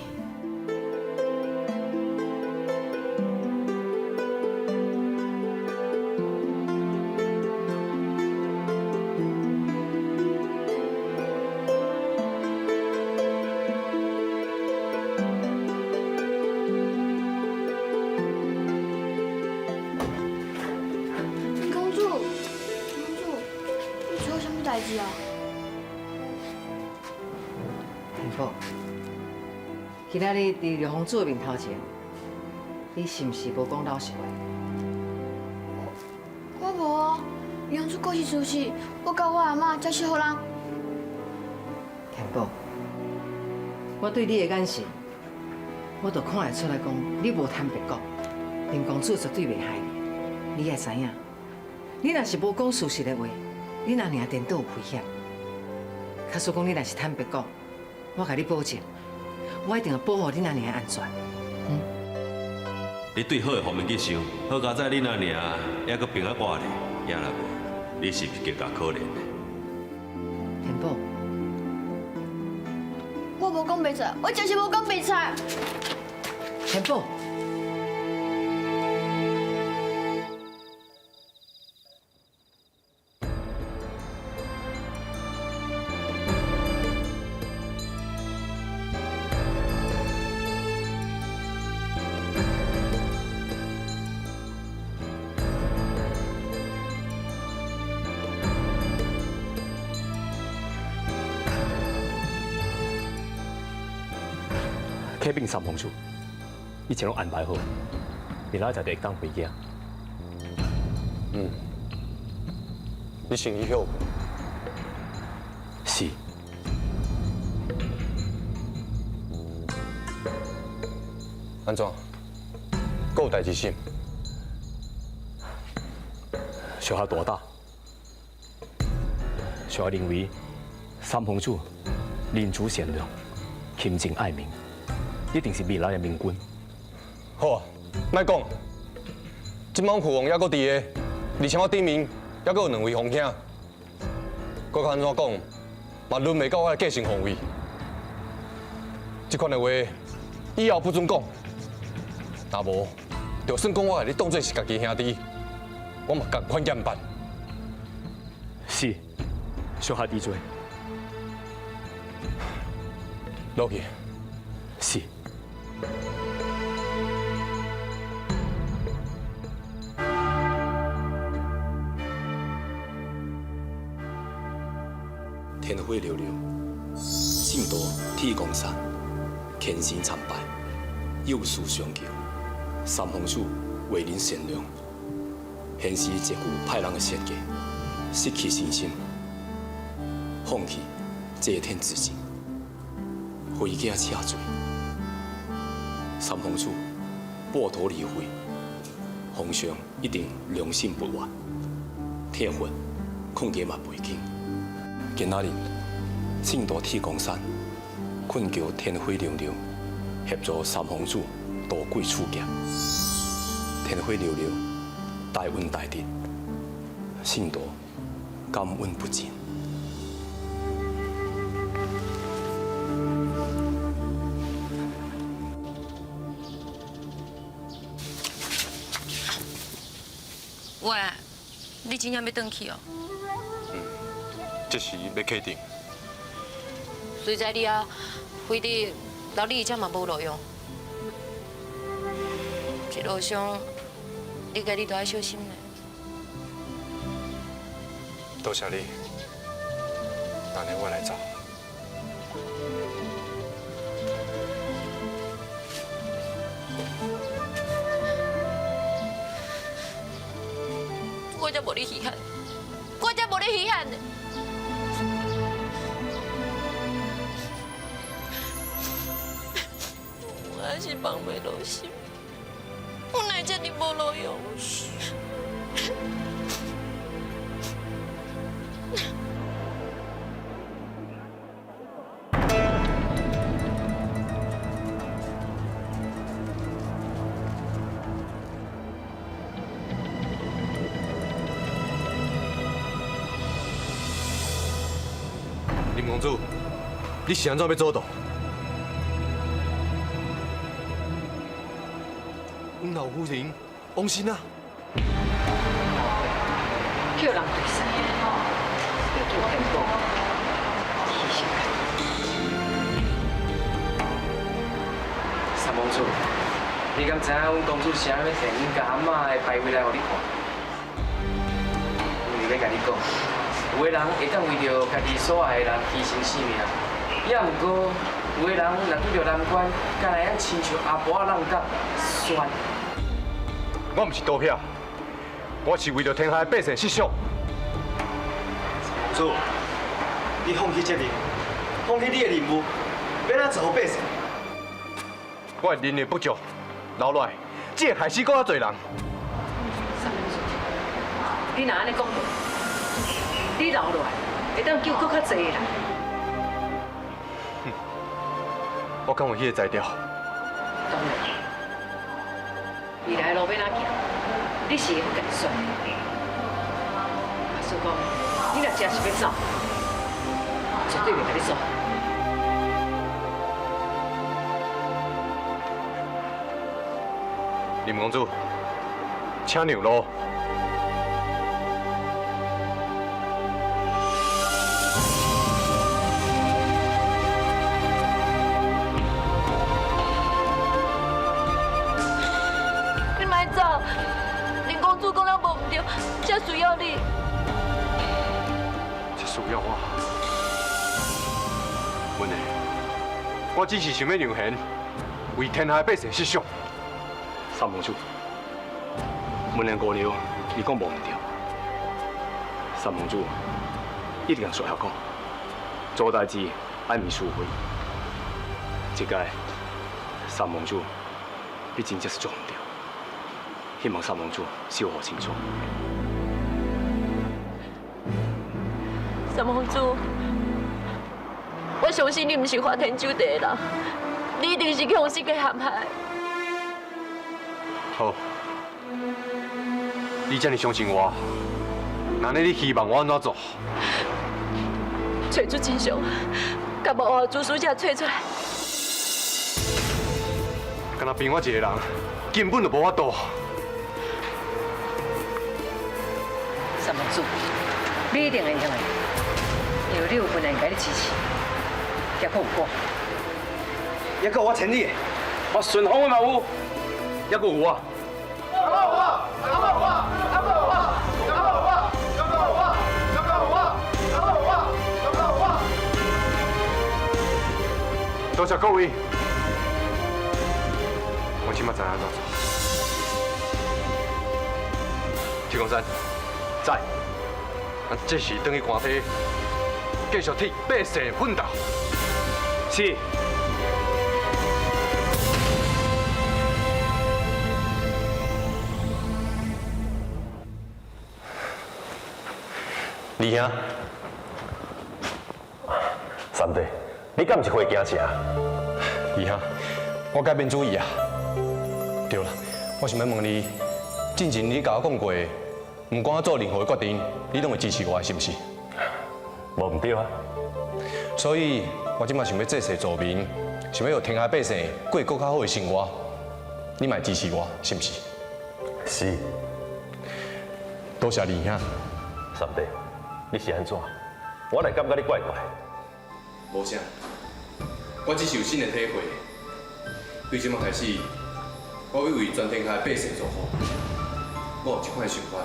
公主，公主，你出啥物代誌啊？天寶，今仔日佇劉公子的面頭前，你是毋是無講老實話？我無啊，楊主過是事實，我佮我阿嬤才是予人。天寶，我對你的眼神，我就看會出來講，你無坦白講，林公子絕對袂害你。你愛知影，你若是無講事實的話，你阿娘顛倒有危險。假使講你若是坦白講，我共你保證，我一定會保護恁阿娘的安全。你對好的方面去想，好佳哉恁阿娘猶閣平安活咧，也若無，你是毋是更加可憐？天寶，我無講袂白菜，我就是无讲白菜。天宝。启禀三皇子，一切拢安排好，明仔载就会当回家。嗯，你先去歇困。是。按怎？阁有代志是？小下大胆，小下认为三皇子仁慈善良、勤政爱民。一定是未来的明君。好啊，莫讲。这摆父王犹阁伫个，而且我顶面犹阁有两位皇兄，阁较按怎讲，嘛轮袂到我来继承皇位。这款的话，以后不准讲。若无，就算讲我共你当作是家己兄弟，我嘛仝款严办。是，小下滴罪。落去。是。天火燎燎，圣徒铁公山，虔诚参拜，有事相求。三皇子为人善良，现时这句派人的设计，失去信心，放弃这天之境，回家请罪。三皇子半途而废，皇上一定良心不悦，听佛控制嘛袂紧。今仔日圣徒铁公山困求天火燎燎，协助三皇子渡过此劫。天火燎燎，大恩大德，圣徒感恩不尽。喂，你真正欲转去哦？嗯，这时欲确定。随在你啊，非得留你遮嘛无路用。一路上，你家己都爱小心咧。多谢你，等下我来走。我才无你稀罕，我才无你稀罕呢。我还是放袂落心，我哪会这呢无路用？林公子，你是按怎欲做到？阮老夫人，放心啊。叫人对杀，要救天宝，牺牲家己。三公主，你敢知影阮公主是按怎欲提阮佮阿嬷的牌位来予你看？阮是欲共你讲，有的人会当为著家己所爱的人牺牲性命，也毋过有的人若拄著难关，敢会当亲像阿婆仔浪甲酸。我毋是刀片，我是为著天下的百姓设想。公主，你放弃责任，放弃你的任务，欲按怎造福百姓？我的能力不足，留落来，只会害死阁较济人。三公主，你若按呢讲，你留落来会当救阁较济人。我敢有彼个才调？当然，未来的路欲按怎行，你是会晓家己选。假使讲，你若真是欲走，绝对袂共你阻。林公子，请让路。你莫走，林公子讲了无毋对，才需要你。这需要我？文的，我只是想欲让贤为天下百姓设想。三公主，文莲姑娘，伊讲无毋对。三公主一定说晓讲，做代志爱明是非。这届三公主，你真正是做毋对。希望三公主小予清楚。三公主，我相信你毋是花天酒地的人，你一定是去予设计陷害。好，你遮尔相信我，那你希望我按怎做？揣出真相，共幕后主使者揣出来。敢若凭我一个人，根本就无法度。三公主，你一定会用的，因为你有本人共你支持，抑阁有我。抑阁有我千里的，我顺风的嘛有，抑阁有我。多谢各位，我这马知影按怎做。铁公山，在，咱这时转去官体，继续替百姓奋斗。是。李兄，三弟，你敢毋是回京城？李兄，我改变主意啊。对啦，我想欲问你，进前你共我讲过，毋管我做任何的决定，你拢会支持我，是毋是？无毋对啊。所以，我这马想欲济世助民，想欲予天下百姓过阁较好的生活，你嘛会支持我，是毋是？是。多谢李兄。三弟，你是按怎？我来感觉你怪怪。无啥，我只是有新的体会。对这马开始，我欲为全天下的百姓造福。我有这款的想法，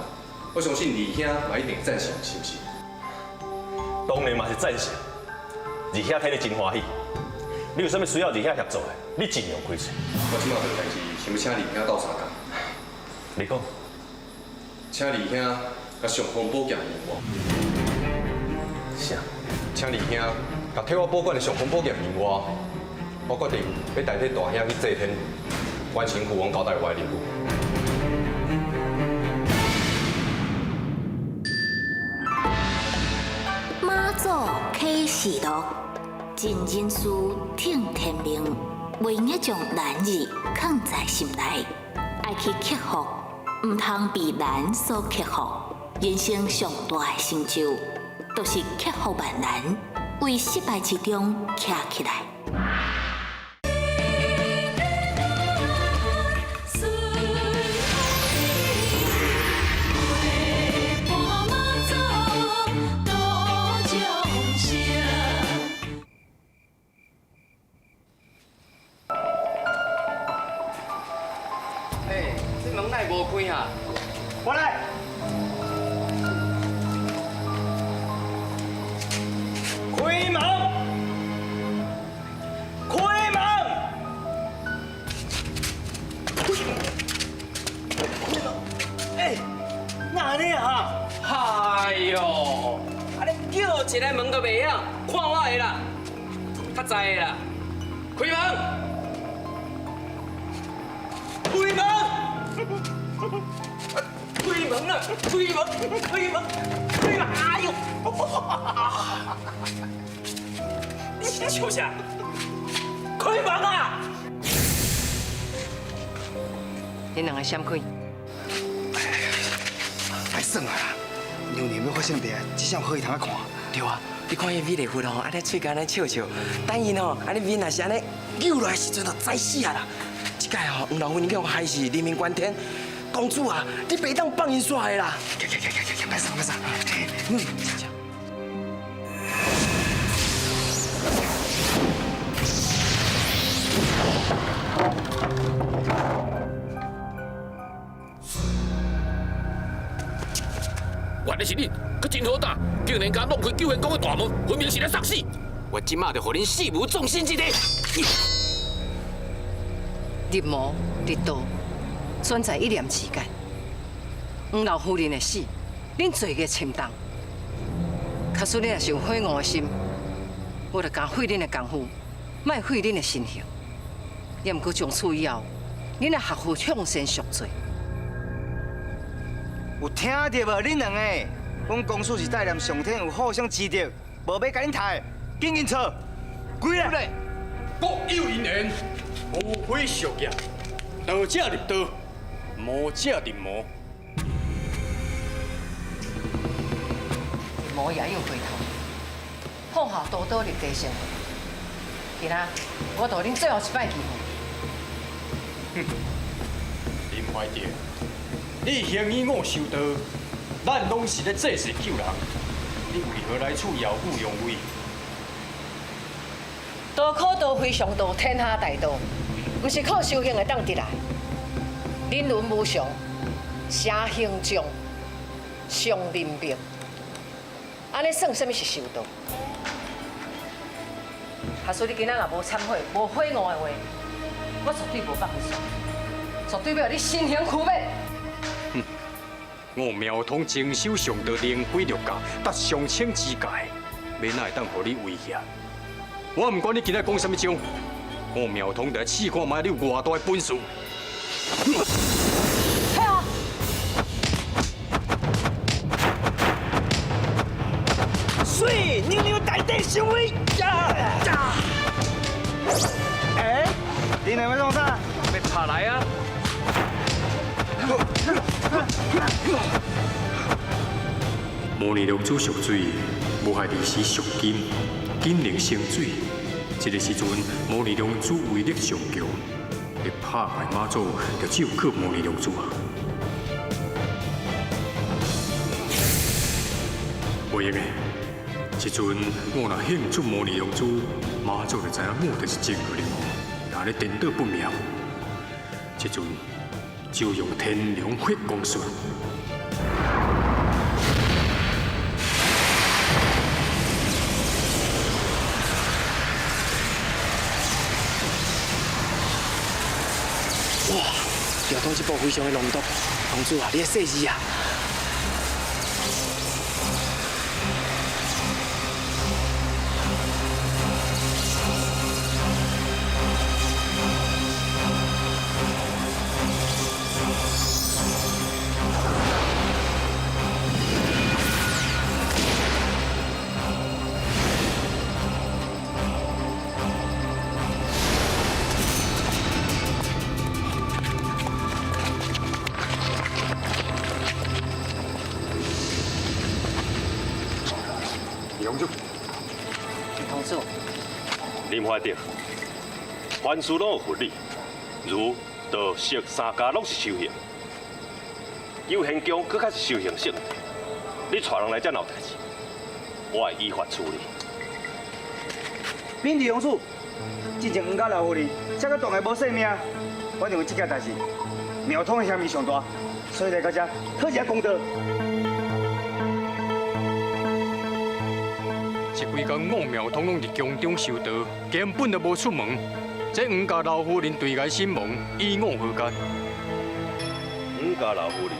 我相信李兄嘛一定赞成，是毋是？当然嘛是赞成。二兄替你真欢喜。你有啥物需要二兄协助的，你尽量开喙。我这马有代志，想欲请二兄斗相共。你讲。请二兄共尚方宝剑还我。啥？请二兄共替我保管的尚方宝剑还我。我决定欲代替大兄去祭天，完成父王交代我的任务。妈祖启示录，尽人事，听天命，袂用得将难字囥在心内，爱去克服，毋通被难所克服。人生上大的成就，就是克服万难，为失败之中站起来。欸，这门哪会无开啊？我来。开门！开门！欸，哪按呢啊？哎哟，啊你叫一个门都袂晓，看我的啦，较知的啦，开门！开门！开门啊！开门！开门！开门！哎呦！你是笑啥？开门啊！恁两个闪开。歹耍啊啦！娘娘欲发圣地，这才有好戏通仔看。对啊，你看彼弥勒佛吼，按呢喙角按呢笑笑，等伊吼，按呢面若是按呢扭落来时阵，就知死啊啦！這擺吼，黃老夫人去予害死，人命關天。公主啊，你袂當放𪜶煞的啦！來來來來來，慢上慢上。嗯。原來是你，閣真好膽，竟然敢弄開救賢宮的大門，分明是來送死！我這馬就予恁死無葬身之地！入魔入道，全在一念之間。黃老夫人的死，恁罪孽深重。假使你若是有悔悟的心，我就甘廢恁的功夫，莫废恁的身形。也毋過從此以後，恁愛學會向善贖罪。有聽著無？恁兩個，阮公主是帶念上天有好生之德，無欲共恁刣，緊緊錯，鬼咧！各有因緣，無非宿業，道者入道，魔者入魔。魔也有回頭，放下屠刀立地成佛。今仔我予恁最後一擺機會。哼，林懷德，你行醫我修道，咱攏是咧濟世救人，你為何來此耀武揚威？道可道非常道，天下大道，毋是靠修行會當得來。人倫無常，邪行眾，常人命。按呢算啥物是修道？假使你今仔若無懺悔、無悔悟的話，我絕對無放你煞，絕對欲予你身形屈滅。哼！我妙通精修上道靈鬼六教，達上清之界，欲哪會當予你威脅？我毋管你今仔講啥物招，我妙通就來試看覓你有偌大的本事。退後！水，娘娘大地上位！哎，你兩个創啥？欲拍來啊！摩尼龍珠屬水，無害歷史屬金，金能生水。這个時陣，摩尼龍珠威力上強，欲拍敗媽祖，就只有靠摩尼龍珠啊！袂用的，這陣我若獻出摩尼龍珠，媽祖就知影我就是真個龍，若咧顛倒不妙。這陣只有用天龍血光術。哇！苗通這部非常的濃毒，公主啊，你愛細緻啊！林怀德，凡事攏有佛理，儒、道、释三家攏是修行。有贤宫阁较是修行圣地，你带人來遮鬧代誌，我會依法處理。秉持公主，之前黃家老夫人這個大個無性命，我認為這件代誌苗通的嫌疑上大，所以來到這討一下公道。這幾工五苗通攏佇宮中修道，根本就無出門。這黃家老夫人對伊身亡，與我何干？黃家老夫人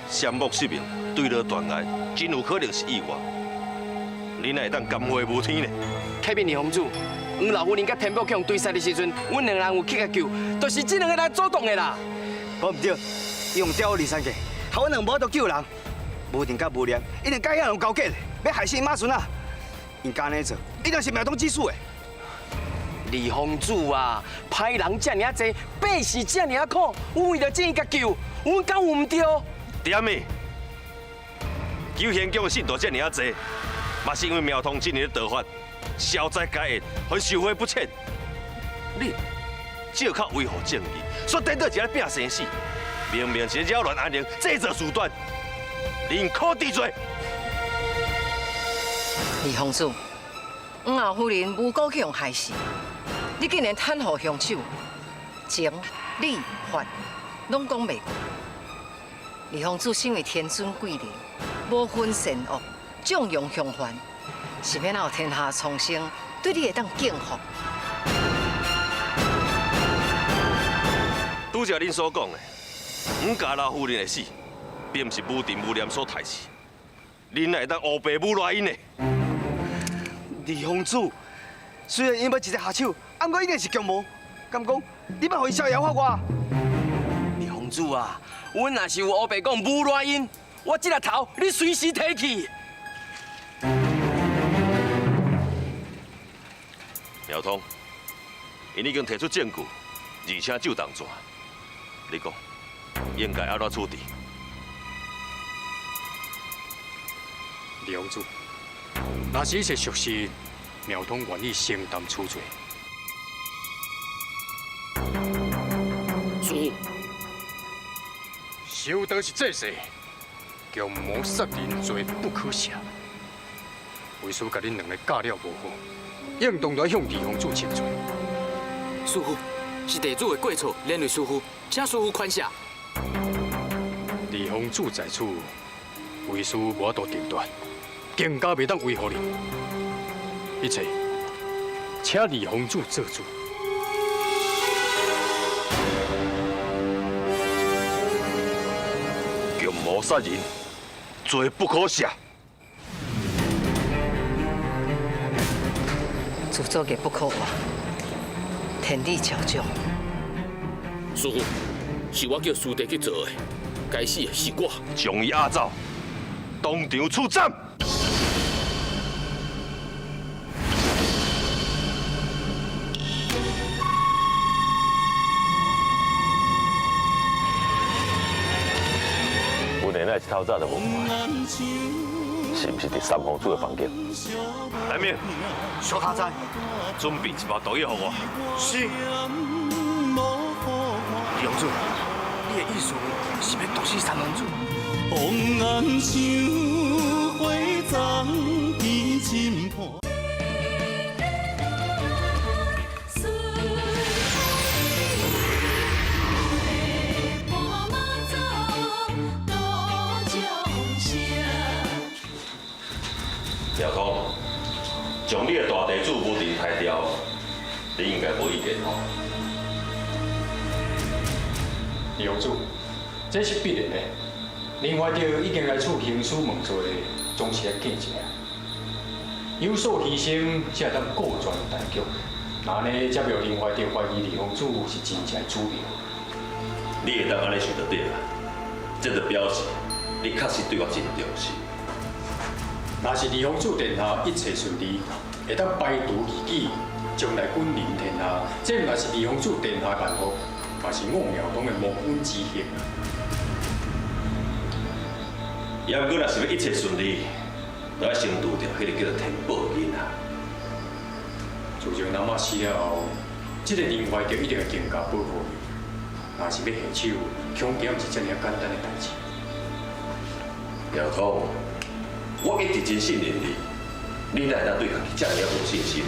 雙目失明，墜落斷崖，真有可能是意外。你哪會當含糊無天呢？啟稟二公主，黃老夫人佮天寶去予追殺的時陣，阮兩人有去共救，就是這兩个人主動的啦。講毋對，伊用釣魚二三計，害阮兩無法度救人。無定佮無念，一定佮遐人勾結，欲害死𪜶媽孫仔。𪜶敢按呢做，一定是苗通指使的。二公主啊，歹人遮爾濟，百姓遮爾苦，阮為著正義共救，阮敢有毋對？對咪？九賢宮的信徒遮爾濟，嘛是因為苗通真年咧道法，消災解厄，予受悔不淺。你，借口维护正义，却颠倒一个拼生死，明明是扰乱安宁，制造事端，宁可治罪。李公子，黄后夫人无辜去予害死，你竟然袒护凶手，情理法拢讲袂过。李公子身为天尊贵人，无分善恶，纵容凶犯，是欲哪有天下苍生对你会当敬服？拄才恁所讲的，黄家老夫人的死，并毋是武定武念所害死，恁哪会当乌白侮辱𪜶呢？李公子，虽然𪜶欲直接下手，啊，毋过一定是强谋，敢讲你欲予𪜶逍遥法外？李公子啊，阮若是有乌白讲侮辱𪜶，我这个头你随时提去。苗通，𪜶已经提出证据，而且就当纸，你讲应该按怎处置？李公子，若是一切属实，苗通愿意承担处罪。师父，修道是这世，强谋杀人罪不可赦。为师共恁两个教了无好，应当来向二公子请罪。师父，是弟子的过错，连累师父，请师父宽赦。二公子在此，为师无法度定夺，更加袂当维护恁。一切，请二公子做主。强谋杀人，罪不可赦。自作孽不可活，天理昭彰。师父，是我叫师弟去做的，该死的是我。将伊押走，当场处斩。阮奶奶一透早就无看，是毋是伫三皇子的房间？来明，小卡在，准备一包毒药予我。是。李公子，你的意思是欲毒死三皇子？红颜像花丛变心破。廖通，将你的大地主无定杀掉，你应该无意见吼？李公子，这是必然的。林怀德已经来处兴师问罪，总是爱见一下。有所牺牲，才会当顾全大局。那按呢，才袂予林怀德怀疑李公子是真正的主谋。你会当按呢想就对啦，这就表示你确实对我真重视。若是李公子殿下一切顺利，会当排除异己，将来君临天下，这毋但是李公子殿下的万福，嘛是我庙东的蒙恩之幸。也毋过，若是欲一切顺利，就爱先拄著彼个叫做天宝囡仔。自从阿嬷死了后，这个林怀德一定会更加保护伊。若是欲下手，恐惊毋是遮尔简单的代志。廖通，我一直真信任你，你哪会当对家己遮尔无信心？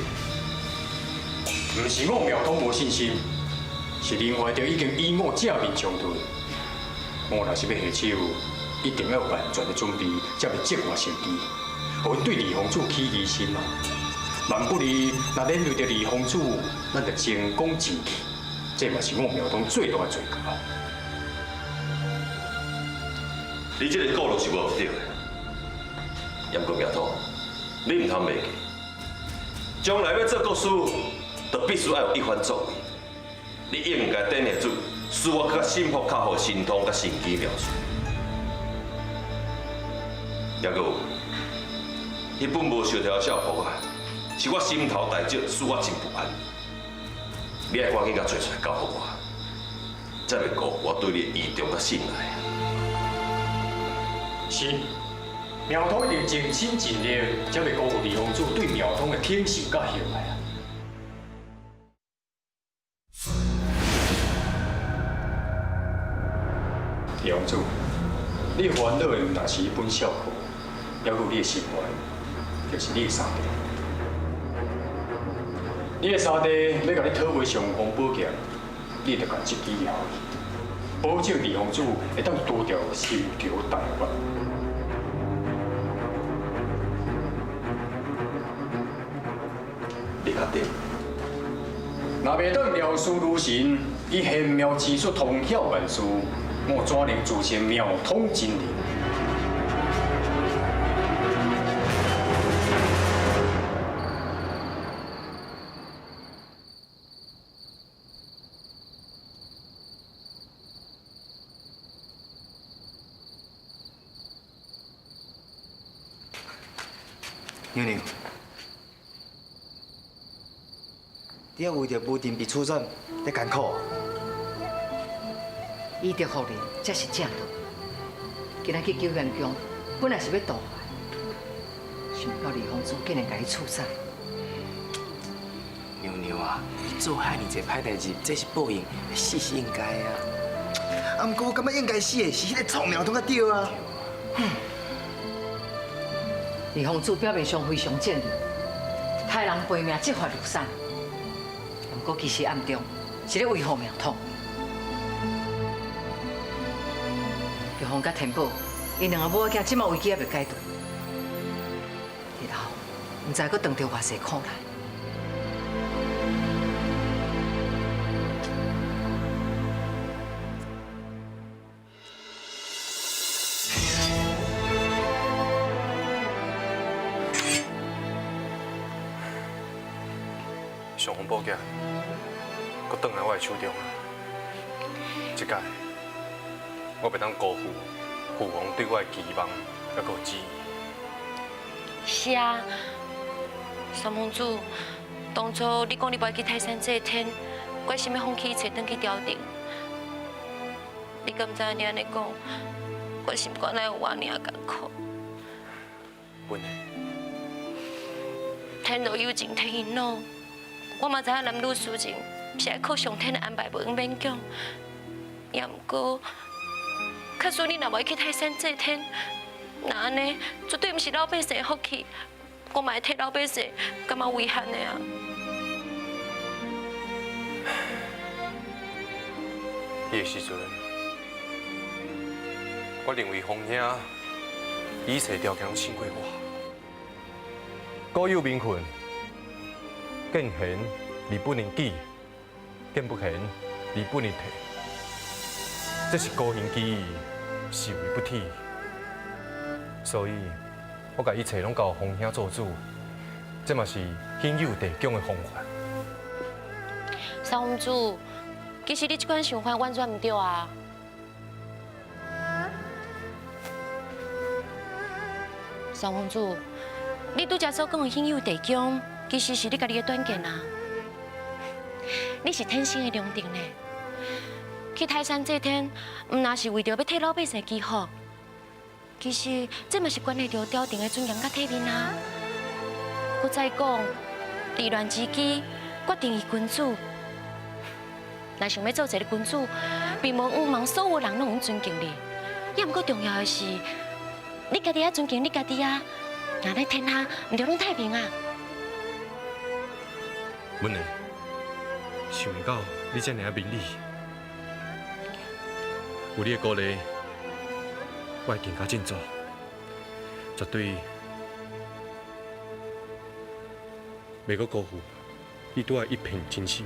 毋是我庙通无信心，是林怀德已经与我正面冲突。我若是欲下手，一定要有万全的准备，才袂节外生枝，予𪜶对李公子起疑心啊！万不利，若连累著李公子，咱就前功尽弃，这嘛是我庙通最大的罪过。你这个顾虑是无毋对的，也毋过庙通，你毋通袂记，将来欲做国师，就必须爱有一番作为。你应该等下主，使我较信服较好神通佮神机妙术。也阁有，彼本无相佻的校服啊，是我心头大石，使我真不安。你爱赶紧共揣出来交予我，才袂辜负我对你的倚重佮信赖。是，苗通一定尽心尽力，才袂辜负李公子对苗通的挺受佮厚爱啊。李公主，你烦恼的毋但是彼本孝谱，犹阁有你的心愿，就是你的三弟。你的三弟欲共你讨回尚方宝剑，你著共这支掠去，保证李公主会当除掉心头大患。你确定？若袂当料事如神，以玄妙之术通晓万事，我怎能自称妙通真人？娘娘，你犹为著无定被处斩，咧艰苦。伊著福人才是正道。今仔去救元宫，本来是欲渡海，想袂到李凤珠竟然共伊处斩。娘娘啊，伊做遐尔济歹代志，这是报应，死是应该啊。啊，毋过我感觉应该死的是彼个臭苗头才对啊。李凤珠表面上非常正义，杀人赔命，执法如山。毋过其实暗中是咧维护庙统。玉凤佮天宝，𪜶两个母仔囝这马危机犹未解除，日后毋知阁遇著偌济苦难。尚方宝剑，阁转来我的手中啊！这摆我袂当辜负父王对我的期望，犹阁有旨意。是啊，三公主，当初你讲你无爱去泰山祭天，决心欲放弃一切，转去朝廷。你敢知你按呢讲，我心肝内有偌尔艰苦。文的，天若有情天亦老。我嘛知影男女私情是爱靠上天的安排，无用勉强。也毋过，假使你若无爱去泰山祭天，那按呢，绝对毋是老百姓的福气，我嘛会替老百姓感觉遗憾的啊。彼个时阵，我认为风兄一切条件拢胜过我，古有民训。见贤而不能己，见不贤而不能退，这是高行之意，是为不体。所以，我共一切拢交风兄做主，这嘛是兄友弟恭的风范。三公主，其实你这款想法完全毋对啊。三公主，你拄才所讲的兄友弟恭，其实是你家己的短见啊！你是天生的良臣呢，去泰山祭天，毋但是为著欲替老百姓祈福，其实这嘛是关系著朝廷的尊严佮体面啊！阁再讲，治乱之机，决定于君主。若想欲做一个君主，并无向望所有人拢会尊敬你，也毋过重要的是，你家己爱尊敬你家己啊！那咧天下毋就拢太平啊？文的，想袂到你遮尔仔明理，有你的鼓励，我会更加振作，绝对袂阁辜负你对我的一片真心。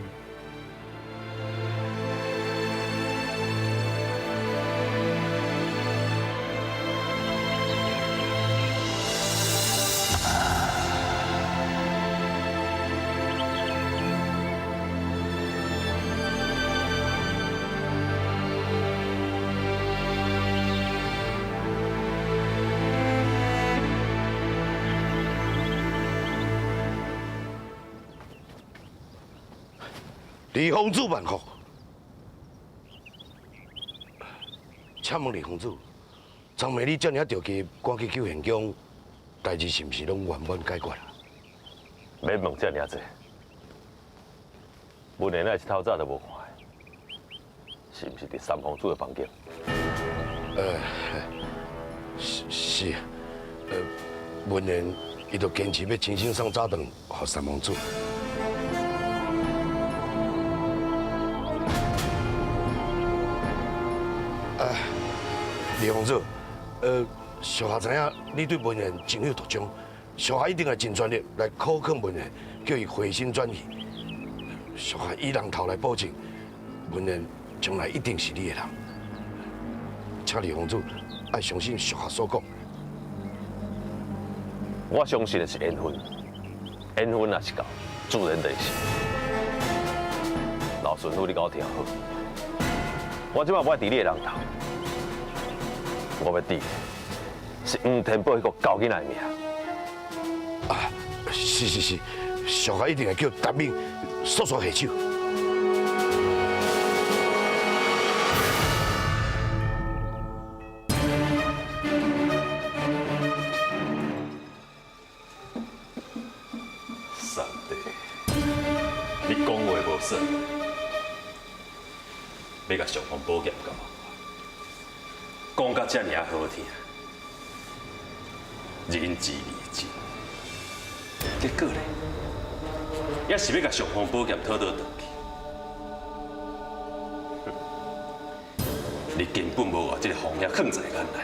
李公子万福，请问李公子，昨暝你遮尔着急，赶去救贤宫，代志是毋是拢圆满解决啦？免问遮尔济，文的那一透早就无看，是毋是伫三公子的房间？是，文言伊就坚持欲亲身送早顿予三王子。啊，二王子，属下知影你对文言情有独钟，属下一定会尽全力来苦劝文言，叫伊回心转意。属下以人头来保证，文言将来一定是你的人。请二王子爱相信属下所讲。我相信的是缘分，缘分若是到，自然就是。老巡抚，你共我听好，我这摆无爱治你的人头，我欲治的是黄天宝彼个狗囡仔的命。啊，是是是，属下一定会叫达敏速速下手。三弟，你讲话无算，欲共尚方宝剑交我，讲甲遮尔仔好听，仁至义尽，结果咧，也是欲共尚方宝剑讨倒转去。你根本无把这个风险放在眼内。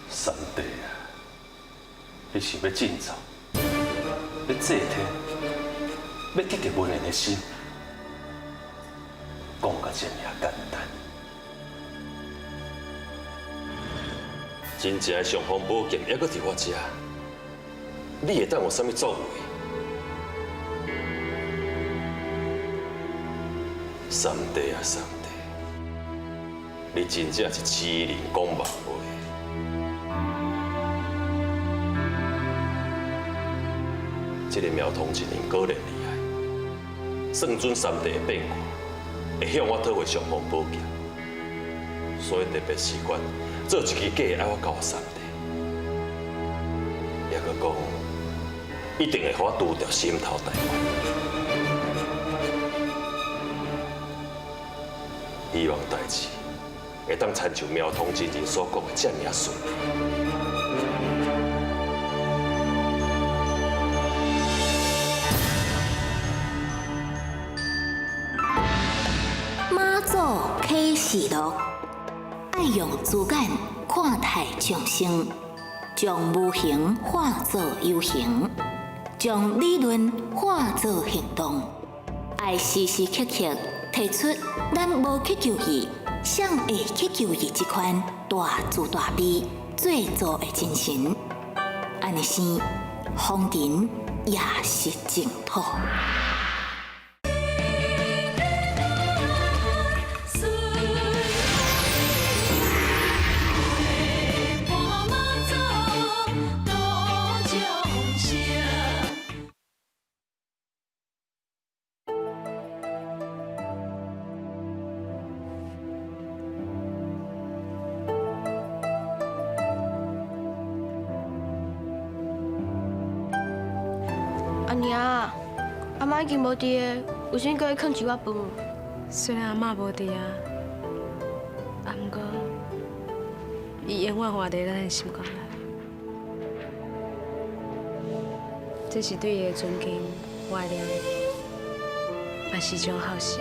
三弟啊，你想欲振作，欲济天，欲得著文言的心，讲甲遮尔简单。真正的尚方宝剑犹阁伫我遮，你会当有啥物作为？三弟啊，三弟，你真正是痴人讲梦话。这个苗通真人果然厉害，算准三弟的变卦，会向我讨回尚方宝剑，所以特别事关做一支假的爱我交予三弟，犹阁讲一定会予我除掉心头大患。希望代志会当亲像苗通真人所讲的遮尔顺利。妈祖启示录，爱用珠眼看待众生，将无形化作有形，将理论化作行动，爱时时刻刻提出咱无去求伊，谁会去求伊这款大慈大悲、做作的精神。按呢生，风尘也是净土。阿娘，阿嬷已经无伫个，有啥物阁去囥一碗饭？虽然阿嬷无伫啊，啊，毋过伊永远活伫咱的心肝内。这是对伊的尊敬、怀念，嘛是一种孝心。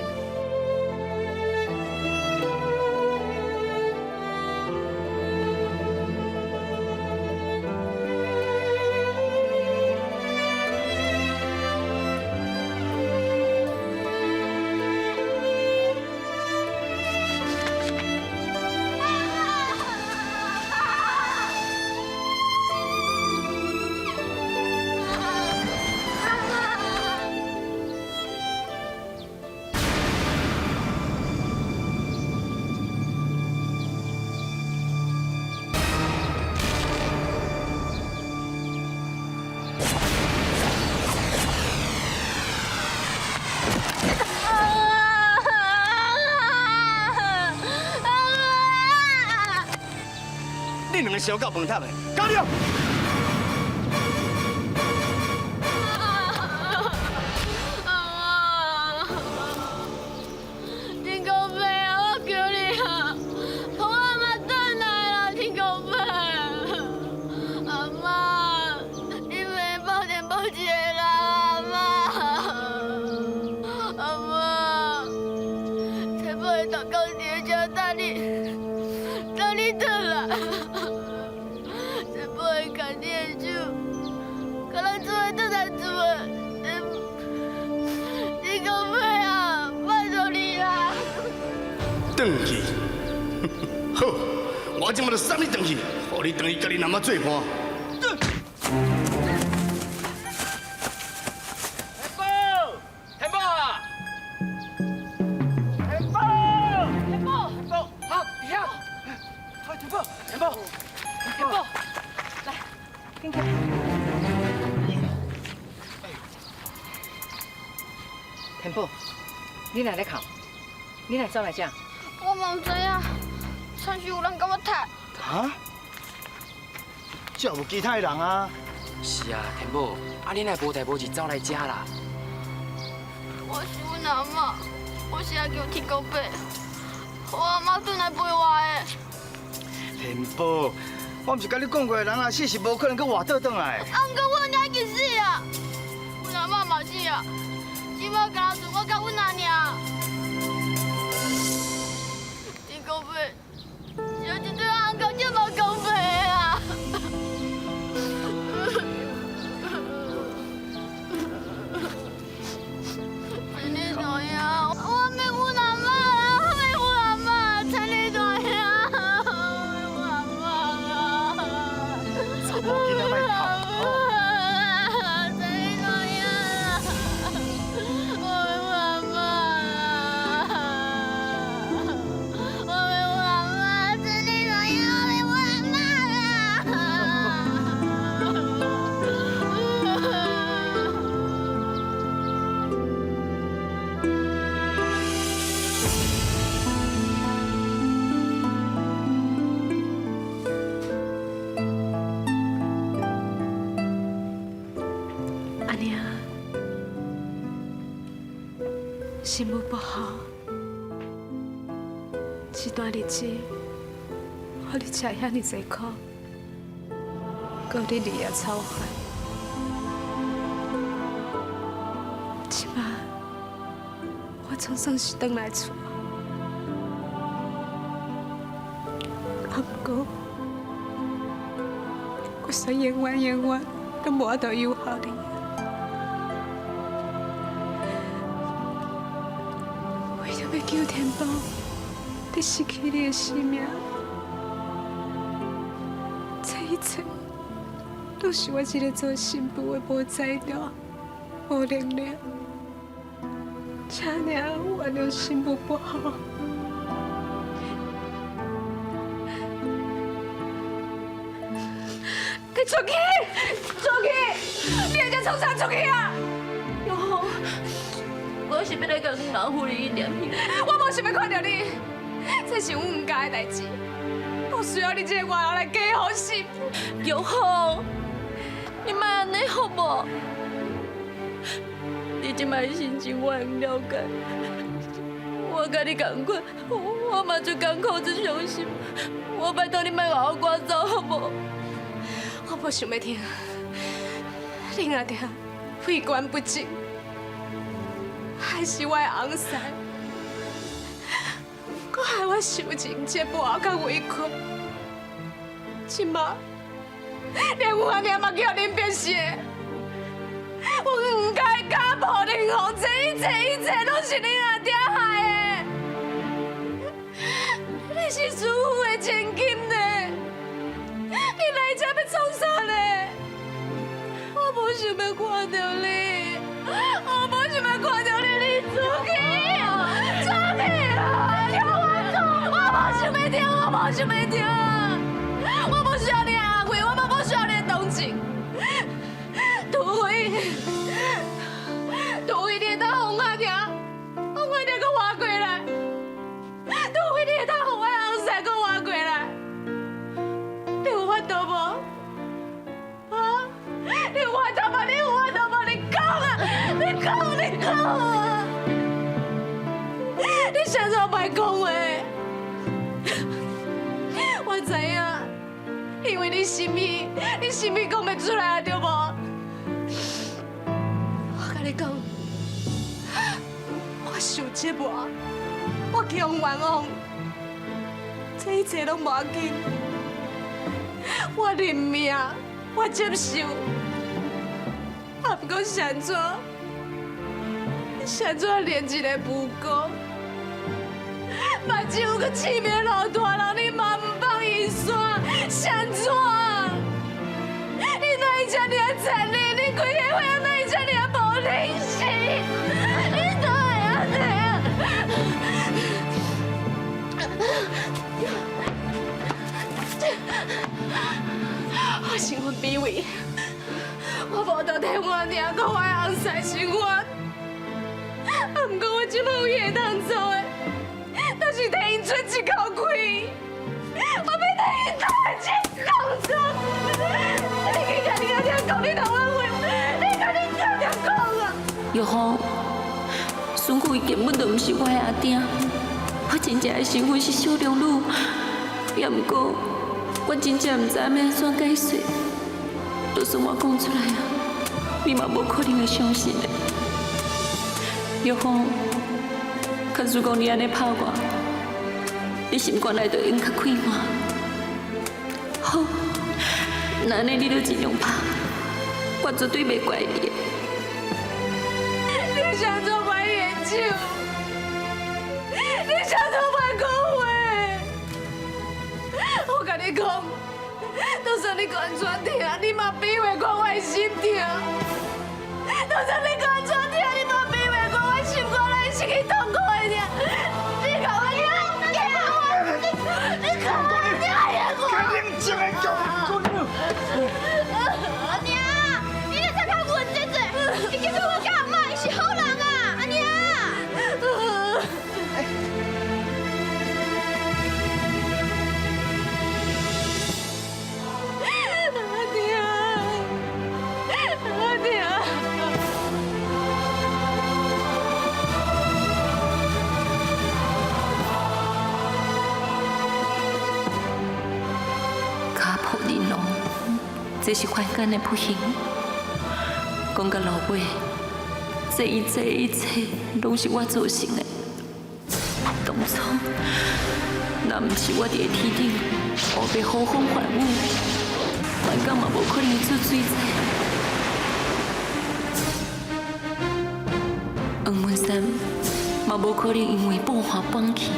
恁两个烧到饭塔的，交了。天公伯啊，我求你啊，予我阿妈转来啦，天公伯。阿妈，你袂放电报一个人，阿妈。阿妈，天宝会当到伫遮等你，等你转来。天宝会牵你的手，共咱做伙转来住的。天公伯啊，拜托你啦！转去，好，我这马就送你转去，予你转去佮恁阿妈做伴。天宝，天宝啊！天宝，天宝，天宝，好，伫遐。哎，天宝，天宝，天宝，来，紧起来。天宝，你哪咧哭？你哪走来遮？我嘛毋知影，亲像有人共我踢。啊？这无其他的人啊？是啊，天宝，啊你若无代无志走来遮啦？我是阮阿嬷，我是来求天公伯，予我阿嬷转来陪我的。天宝，我毋是佮你讲过，人若死是无可能阁活倒转来。啊，毋过阮阿已经死啊，阮阿嬷嘛死啊，这摆干焦剩我佮阮阿尔。天公伯，像这对阿公这无公平啊！陈你大兄，我欲阮阿嬷啦，我欲阮阿嬷，陈你大兄，我欲阮阿嬷啦。查某囡仔莫哭。陈你大兄，我欲阮阿嬷啦，我欲阮阿嬷，陈你大兄，我欲阮阿嬷啦。阿娘，新妇不好，这段日子，予你吃遐尔济苦，阁你日夜操烦。这摆我总算是转来厝，啊，毋过我煞永远永远都无法度有效你。为著欲救天宝，你失去你的生命，这一切拢是我这个做新妇的无才调、无能力，请娘原谅新妇不好。你出去，出去！你会遮创啥出去啊？玉红，我是欲来共老夫人念彼。我无想欲看著你，这是阮毋家的代志，无需要你这个外人来加好心。玉红，你莫按呢好无？你这摆的心情我会了解，我佮你仝款，我嘛足艰苦足伤心。我拜托你莫予我赶走好无？我无想欲听，恁阿爹为官不正，害死我的翁婿，阁害我受尽折磨佮委屈。这马连阮阿娘嘛叫恁变死的，我毋该家破人亡，这一切一切拢是恁阿爹害的。你是师父的千金呢，你来这欲创啥呢？我无想欲看著你，我无想欲看著你，你出去，出去啦！听我讲，我无想欲听，我无想欲听，我无需要你的安慰，我嘛无需要你的同情。除非，除非你会当予我听，予我听阁活过来，除非你会当予我翁婿阁活过来，你度無？啊？你有法度無？你有法度無？你講啊！你講，你講啊！你啥怎莫講話？我知影，因為你心虛，你心虛講袂出來啊，對無？我共你講，我受折磨，我去予冤枉，這一切攏無要緊，我認命，我接受。啊，毋過是按怎？是按怎連一个無辜，目睭閣刺命老大人，你嘛毋放伊煞，是按怎？你哪會這爾殘忍？你規个伙仔哪會這爾無人性？你哪會按呢啊？我身份卑微，我無倒替我娘佮我的翁婿生活。啊，毋過我這擺唯一會當做的，就是替𪜶出一口氣。我欲替𪜶大錢工作。你去共你阿娘講，你同我話，你共你娘娘講啊！玉芳，孫富伊根本就毋是我的阿爹，我真正的身份是小龍女，也毋過我真正毋知影欲按怎解釋，就算我講出來啊，你嘛無可能會相信的。玉芳，假使講你按呢拍我，你心肝內就會較快活。好，那按呢你就盡量拍，我絕對袂怪你的。你想做歹研究？你想做歹講話？我共你講，就算你講按怎疼，你嘛比袂過我的心疼。就算你講按怎疼，你嘛比袂過我心肝內失去痛苦的疼。你共我講，你共我，你共我，你愛我。冷靜的講，姑娘。阿娘，你著再較阮這濟，你叫我阿媽，伊是好人啊，阿娘。阿娘，阿娘。家破人亡，這是凡間的不幸。講到落尾，這一切一切攏是我造成的。當初，若毋是我佇个天頂烏白呼風喚雨，凡間嘛無可能會出水災。黃文山嘛無可能因為報還放棄，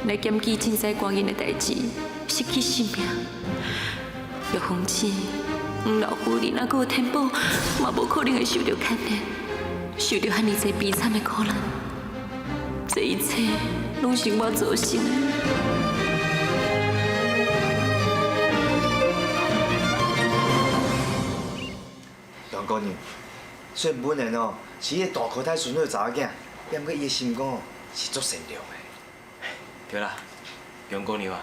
來檢舉凊彩官員的代誌，失去性命。玉鳳姊、黃老夫人，猶閣有天寶，嘛無可能會受著牽連，受著遐爾濟悲慘的苦難。這一切攏是我造成的。杨姑娘，雖然本人哦是彼個大箍太孫女的查某囝，毋過伊的心肝是足善良的。對啦，楊姑娘啊，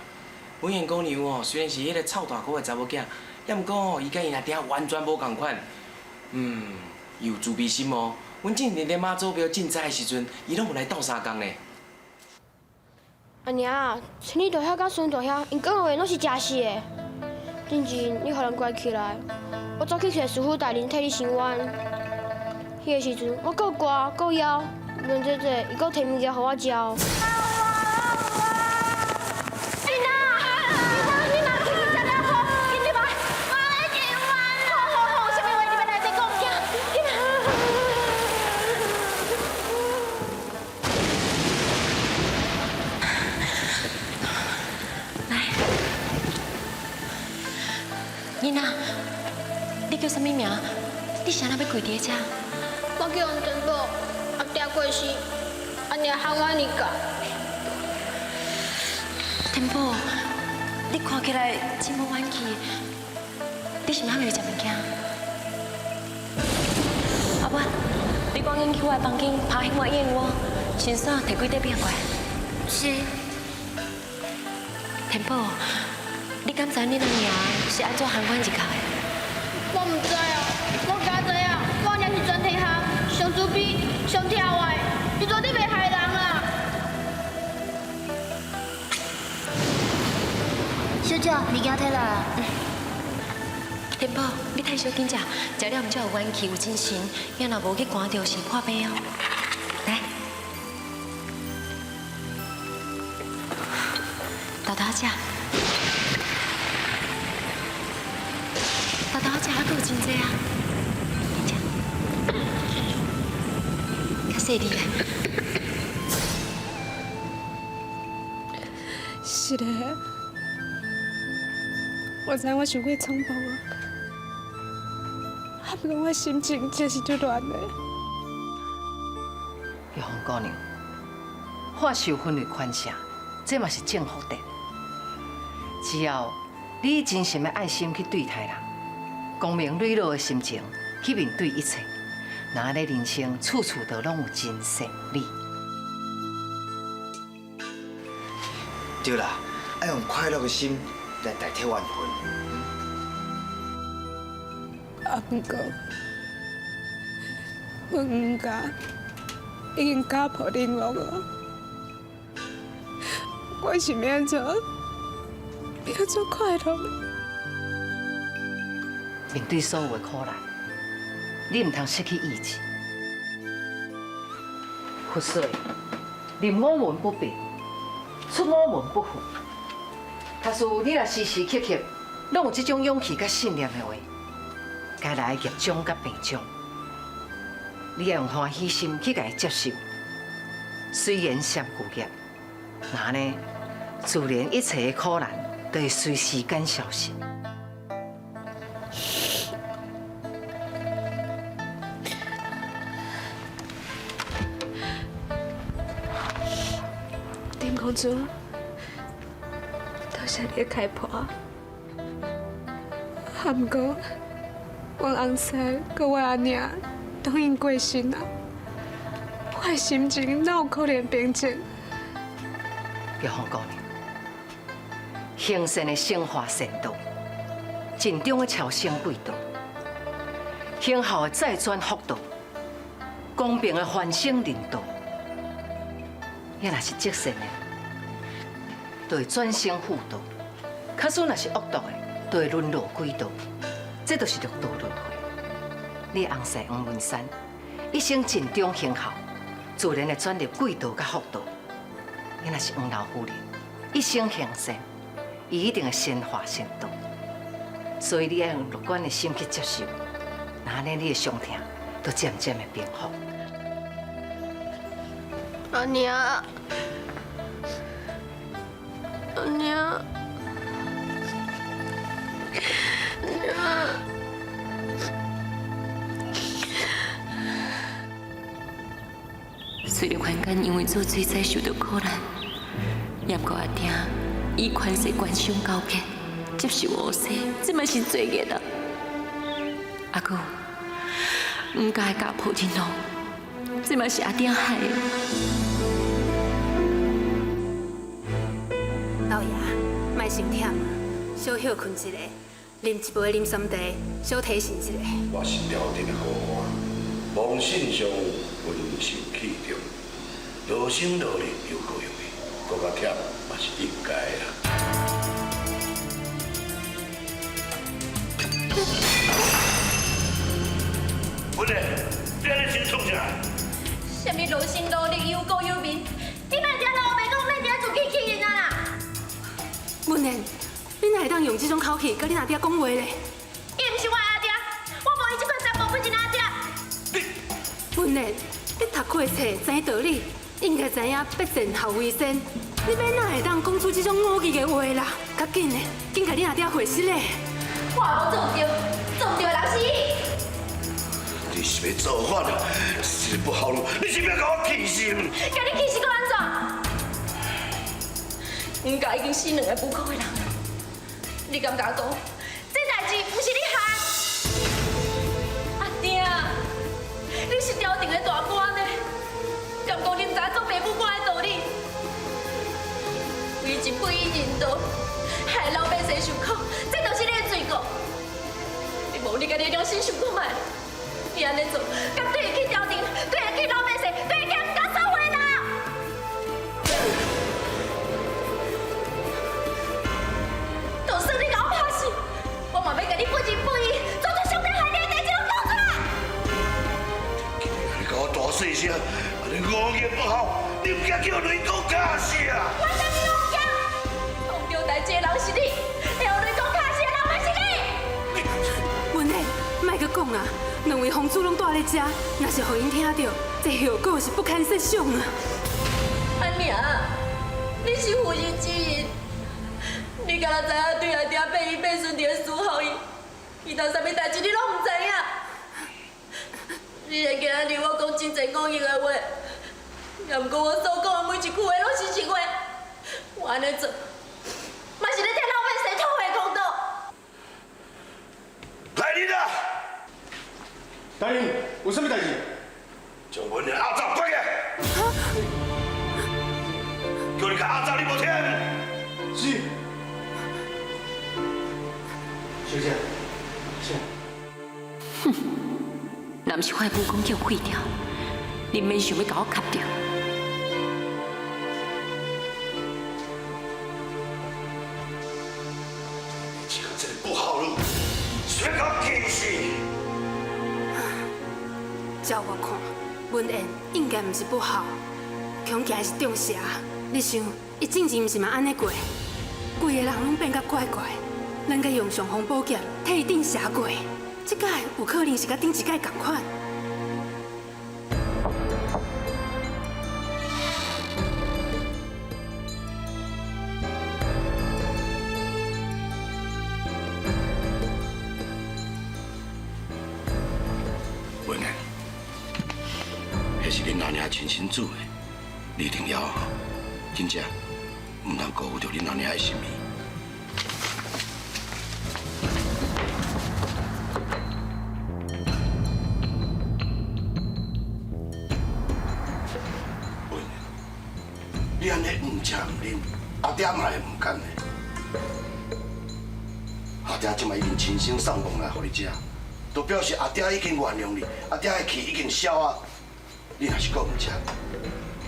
文燕姑娘哦，雖然是彼個臭大箍的查某囝，也毋過哦，伊佮𪜶阿爹完全無仝款。伊有慈悲心哦。阮之前佇媽祖廟賑災的時陣，伊攏有來鬥相共呢。阿娘，千里大兄佮孫大兄，𪜶講的話攏是誠實的。進前你予人關起來，我走去揣師傅大人替你伸冤。彼个時陣我閣寒閣枵，阮姐姐伊閣提物件予我食。囡仔，你叫啥物名？你啥人欲跪佇遮？我叫黄天宝，阿爹过世，阿娘喊我按呢教。天宝，你看起來真無元氣，你是毋是還未食物件？阿伯，你趕緊去我的房間拍彼碗燕窩，先生提幾塊餅過來。是。天寶，你敢知恁阿娘是按怎含款入学的？我毋知啊，我敢知影，我阿娘是全天下上慈悲、上疼我的，伊绝对袂害人啦。小姐，物件提来啊。天宝，你太小紧食，食了毋才有元气、有精神，要若无去寒著是破病哦。来，豆豆食，豆豆食还阁有真济啊，食，较细腻。是的，我知我伤过冲动啊。啊，不过我心情真是足乱的。玉凤姑娘，化受分为宽赦，这嘛是正福德。只要你以真心的爱心去对待人，光明磊落的心情去面对一切，那按呢人生处处都拢有真善美。对啦，爱用快乐的心来代替怨恨。啊，不过，阮黄家已经家破人亡啊，我是欲按怎，欲按怎快乐？面对所有的苦难，你毋通失去意志。佛说，入我门不病，出我门不富。假使你若时时刻刻拢有这种勇气佮信念的话，该来的业障佮病障，你爱用欢喜心去共伊接受。虽然三具业，那呢，自然一切的苦难都会随时间消失。林公主，多谢你的开破。啊，毋过，阮翁婿佮我阿娘都已经过身啊，我的心情哪有可能平静？玉凤姑娘，行善的升华善道，尽忠的超生贵道，行孝的再转福道，公平的还生人道。你若是积善的，就会转生富道；假使若是恶毒的，就会沦落鬼道。这就是六道轮回。你翁婿黄文山一生尽忠行孝，自然会转入贵道佮福道。你若是黄老夫人，一生行善，伊一定会先化善道。所以你爱用乐观的心去接受，那按呢你的伤痛就渐渐会平复。阿娘，阿娘，娘。虽然凡间因为做水灾受到苦难，也毋过阿定以权势官商勾结，接受乌西，这嘛是罪孽啊！阿阁有，黄家的家破人亡，这嘛是阿定害的。老爷，莫伤忝，小歇睏一下，啉一杯啉参茶，小提神一下。我是朝廷的高官，王信上闻受器重，劳心劳力又过又命，阁较忝嘛是应该的啦。文莲，你按呢先创啥？啥物劳心劳力忧国忧民？你莫伫遐老白讲，莫伫遐自欺欺人啊啦！文莲，你哪会当用这种口气佮恁阿爹讲话咧？伊毋是我阿爹，我无伊这款三无不进阿爹。文莲，你读过册，知道理，应该知影不善后为先。你欲哪会当讲出这种恶意的话啦？较紧的，紧共恁阿爹回释咧。我也无做毋对，做毋对的人是伊。你是欲造反啊？是不好路，你是欲共我气死？共你气死阁按怎？黄家已经死两个不可的人，你敢共我讲？这代志毋是你害？阿定，你是朝廷的大官呢，敢讲你毋知做爸母官的道理？为一辈人道，害老百姓受苦，良心想看覓。你按呢做，敢對會去朝廷，對會去老百姓，對會去毋敢說話啦。就算你共我拍死，我嘛欲共你不仁不義，做出傷天害理的代誌攏講出來。你共我大細聲，你五言不合，你毋驚叫雷公敲死啊？我啥物攏毋驚，創著代誌的人是你，會予雷公敲死的人嘛是你。文燕，莫閣講啊！兩位皇子攏蹛咧遮，若是予𪜶聽著，這後果是不堪設想啊！阿娘，你是負心之人，你敢若知影對阿爹變伊變孫佇咧伺候伊，其他啥物代誌你攏毋知影。你連今仔日我講真濟惡意的話，也毋過我所講的每一句話攏是實話，我按呢做，嘛是咧替老百姓討回公道。來人啊！大人，有啥物代誌？將阮的阿祖關起來！叫你共阿祖，你無聽？是。小姐，請。哼，若毋是我的武功叫廢掉，你免想欲共我磕著。這個真不好路，誰共我氣死？照我看，文燕應該毋是不好，恐驚是中邪。你想，伊進前毋是嘛按呢過？規个人攏變甲怪怪，咱該用尚方寶劍替伊鎮邪過。這擺有可能是佮頂一擺仝款。文燕，彼是恁阿娘親身煮的，你一定要真正毋通辜負著恁阿娘的心意。文燕，你按呢毋食毋啉，阿爹嘛會毋甘的。阿爹這擺已經親身送飯來予你食。就表示阿爹已經原諒你，阿爹的氣已經消啊。你若是閣毋食，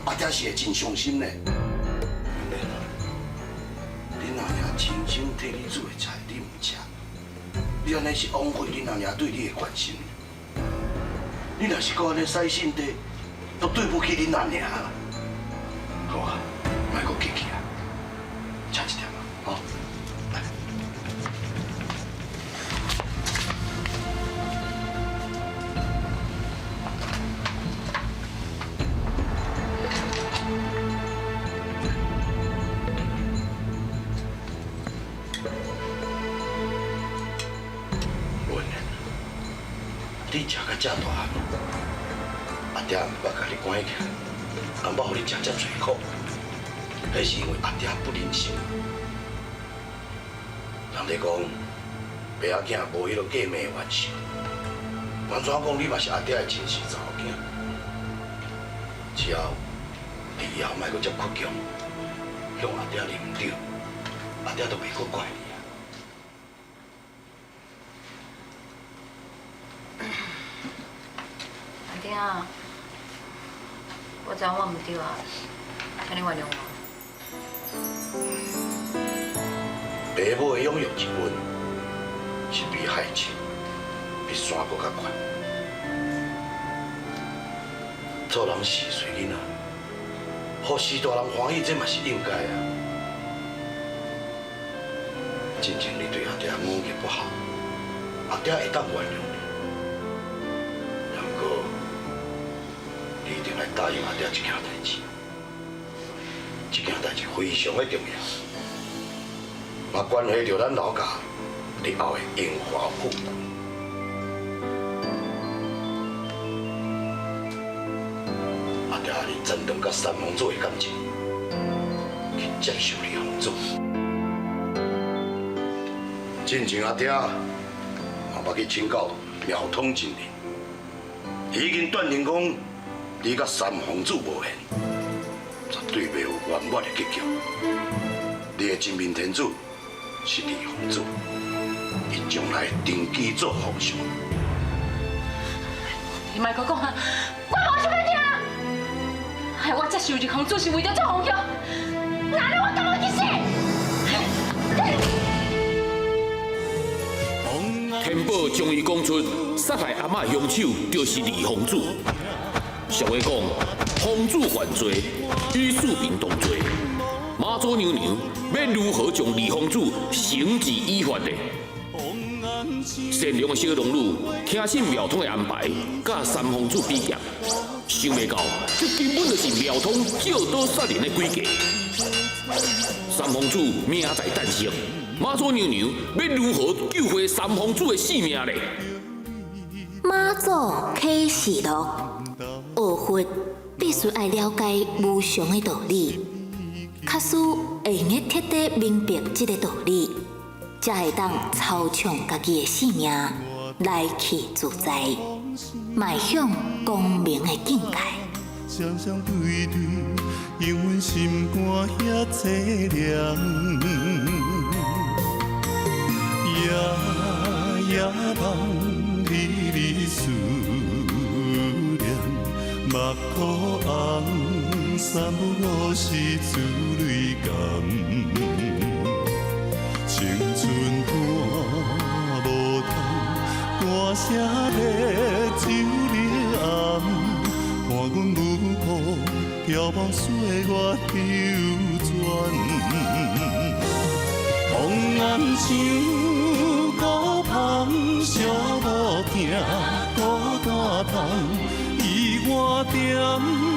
阿爹是會真傷心的。恁阿娘親身替你煮的菜，你毋食，你按呢是枉費恁阿娘對你的關心。你若是閣按呢使性地，都對不起恁阿娘啦。好啊，莫閣客氣啊，食一點啊，吼。你食到遮大漢，阿爹毋捌共你關起來，也毋捌予你食遮濟苦，彼是因為阿爹不忍心。人咧講，爸仔囝無彼个過命冤仇，按怎講你嘛是阿爹的親生查某囝，只要你以後莫閣遮倔強，向阿爹認毋對，阿爹就袂閣怪你。阿爹，我知我毋對啊，請你原諒我。爸母的養育之恩，是比海深，比山閣較懸。做人四歲囡仔，予序大人歡喜，這嘛是應該啊。進前你對阿爹語氣不好，阿爹會當原諒你。不過，你一定愛答應阿爹一件代誌，這件代誌非常的重要，嘛關係著咱老家日後的榮華富貴。阿爹，你斬斷佮三皇子的感情，去接受李皇子。進前阿爹嘛捌去請教妙通真人，伊已經斷定講你佮三皇子無緣，絕對袂有圓滿的結局。你的真命天子是李皇子，伊將來登基做皇上。志莫阁讲啊，我无想欲听。害我接受李公子是为著做红玉，那呢我甘愿去死？天宝终于讲出杀害阿嬷凶手就是李公子。俗话讲，疯子犯罪与庶民同罪。妈祖娘娘欲如何将李公子绳之以法呢？善良的小龙女听信庙通的安排，佮三公子比剑，想袂到这根本就是庙通借刀杀人的诡计。三公子命在旦夕，妈祖娘娘欲如何救回三公子的性命呢？妈祖启示录，学佛必须爱了解无常的道理，假使会用得彻底明白这个道理，才会当操创家己的性命，来去自在，迈向光明的境界。双双对对，让阮心肝遐凄凉。夜夜梦离离思念，目眶红，三不五时珠泪干。青春伴无通，歌声咧酒入暗，伴阮舞步飘茫岁月流转。风暗像孤芳，寂无疼，孤单痛，伊我踮。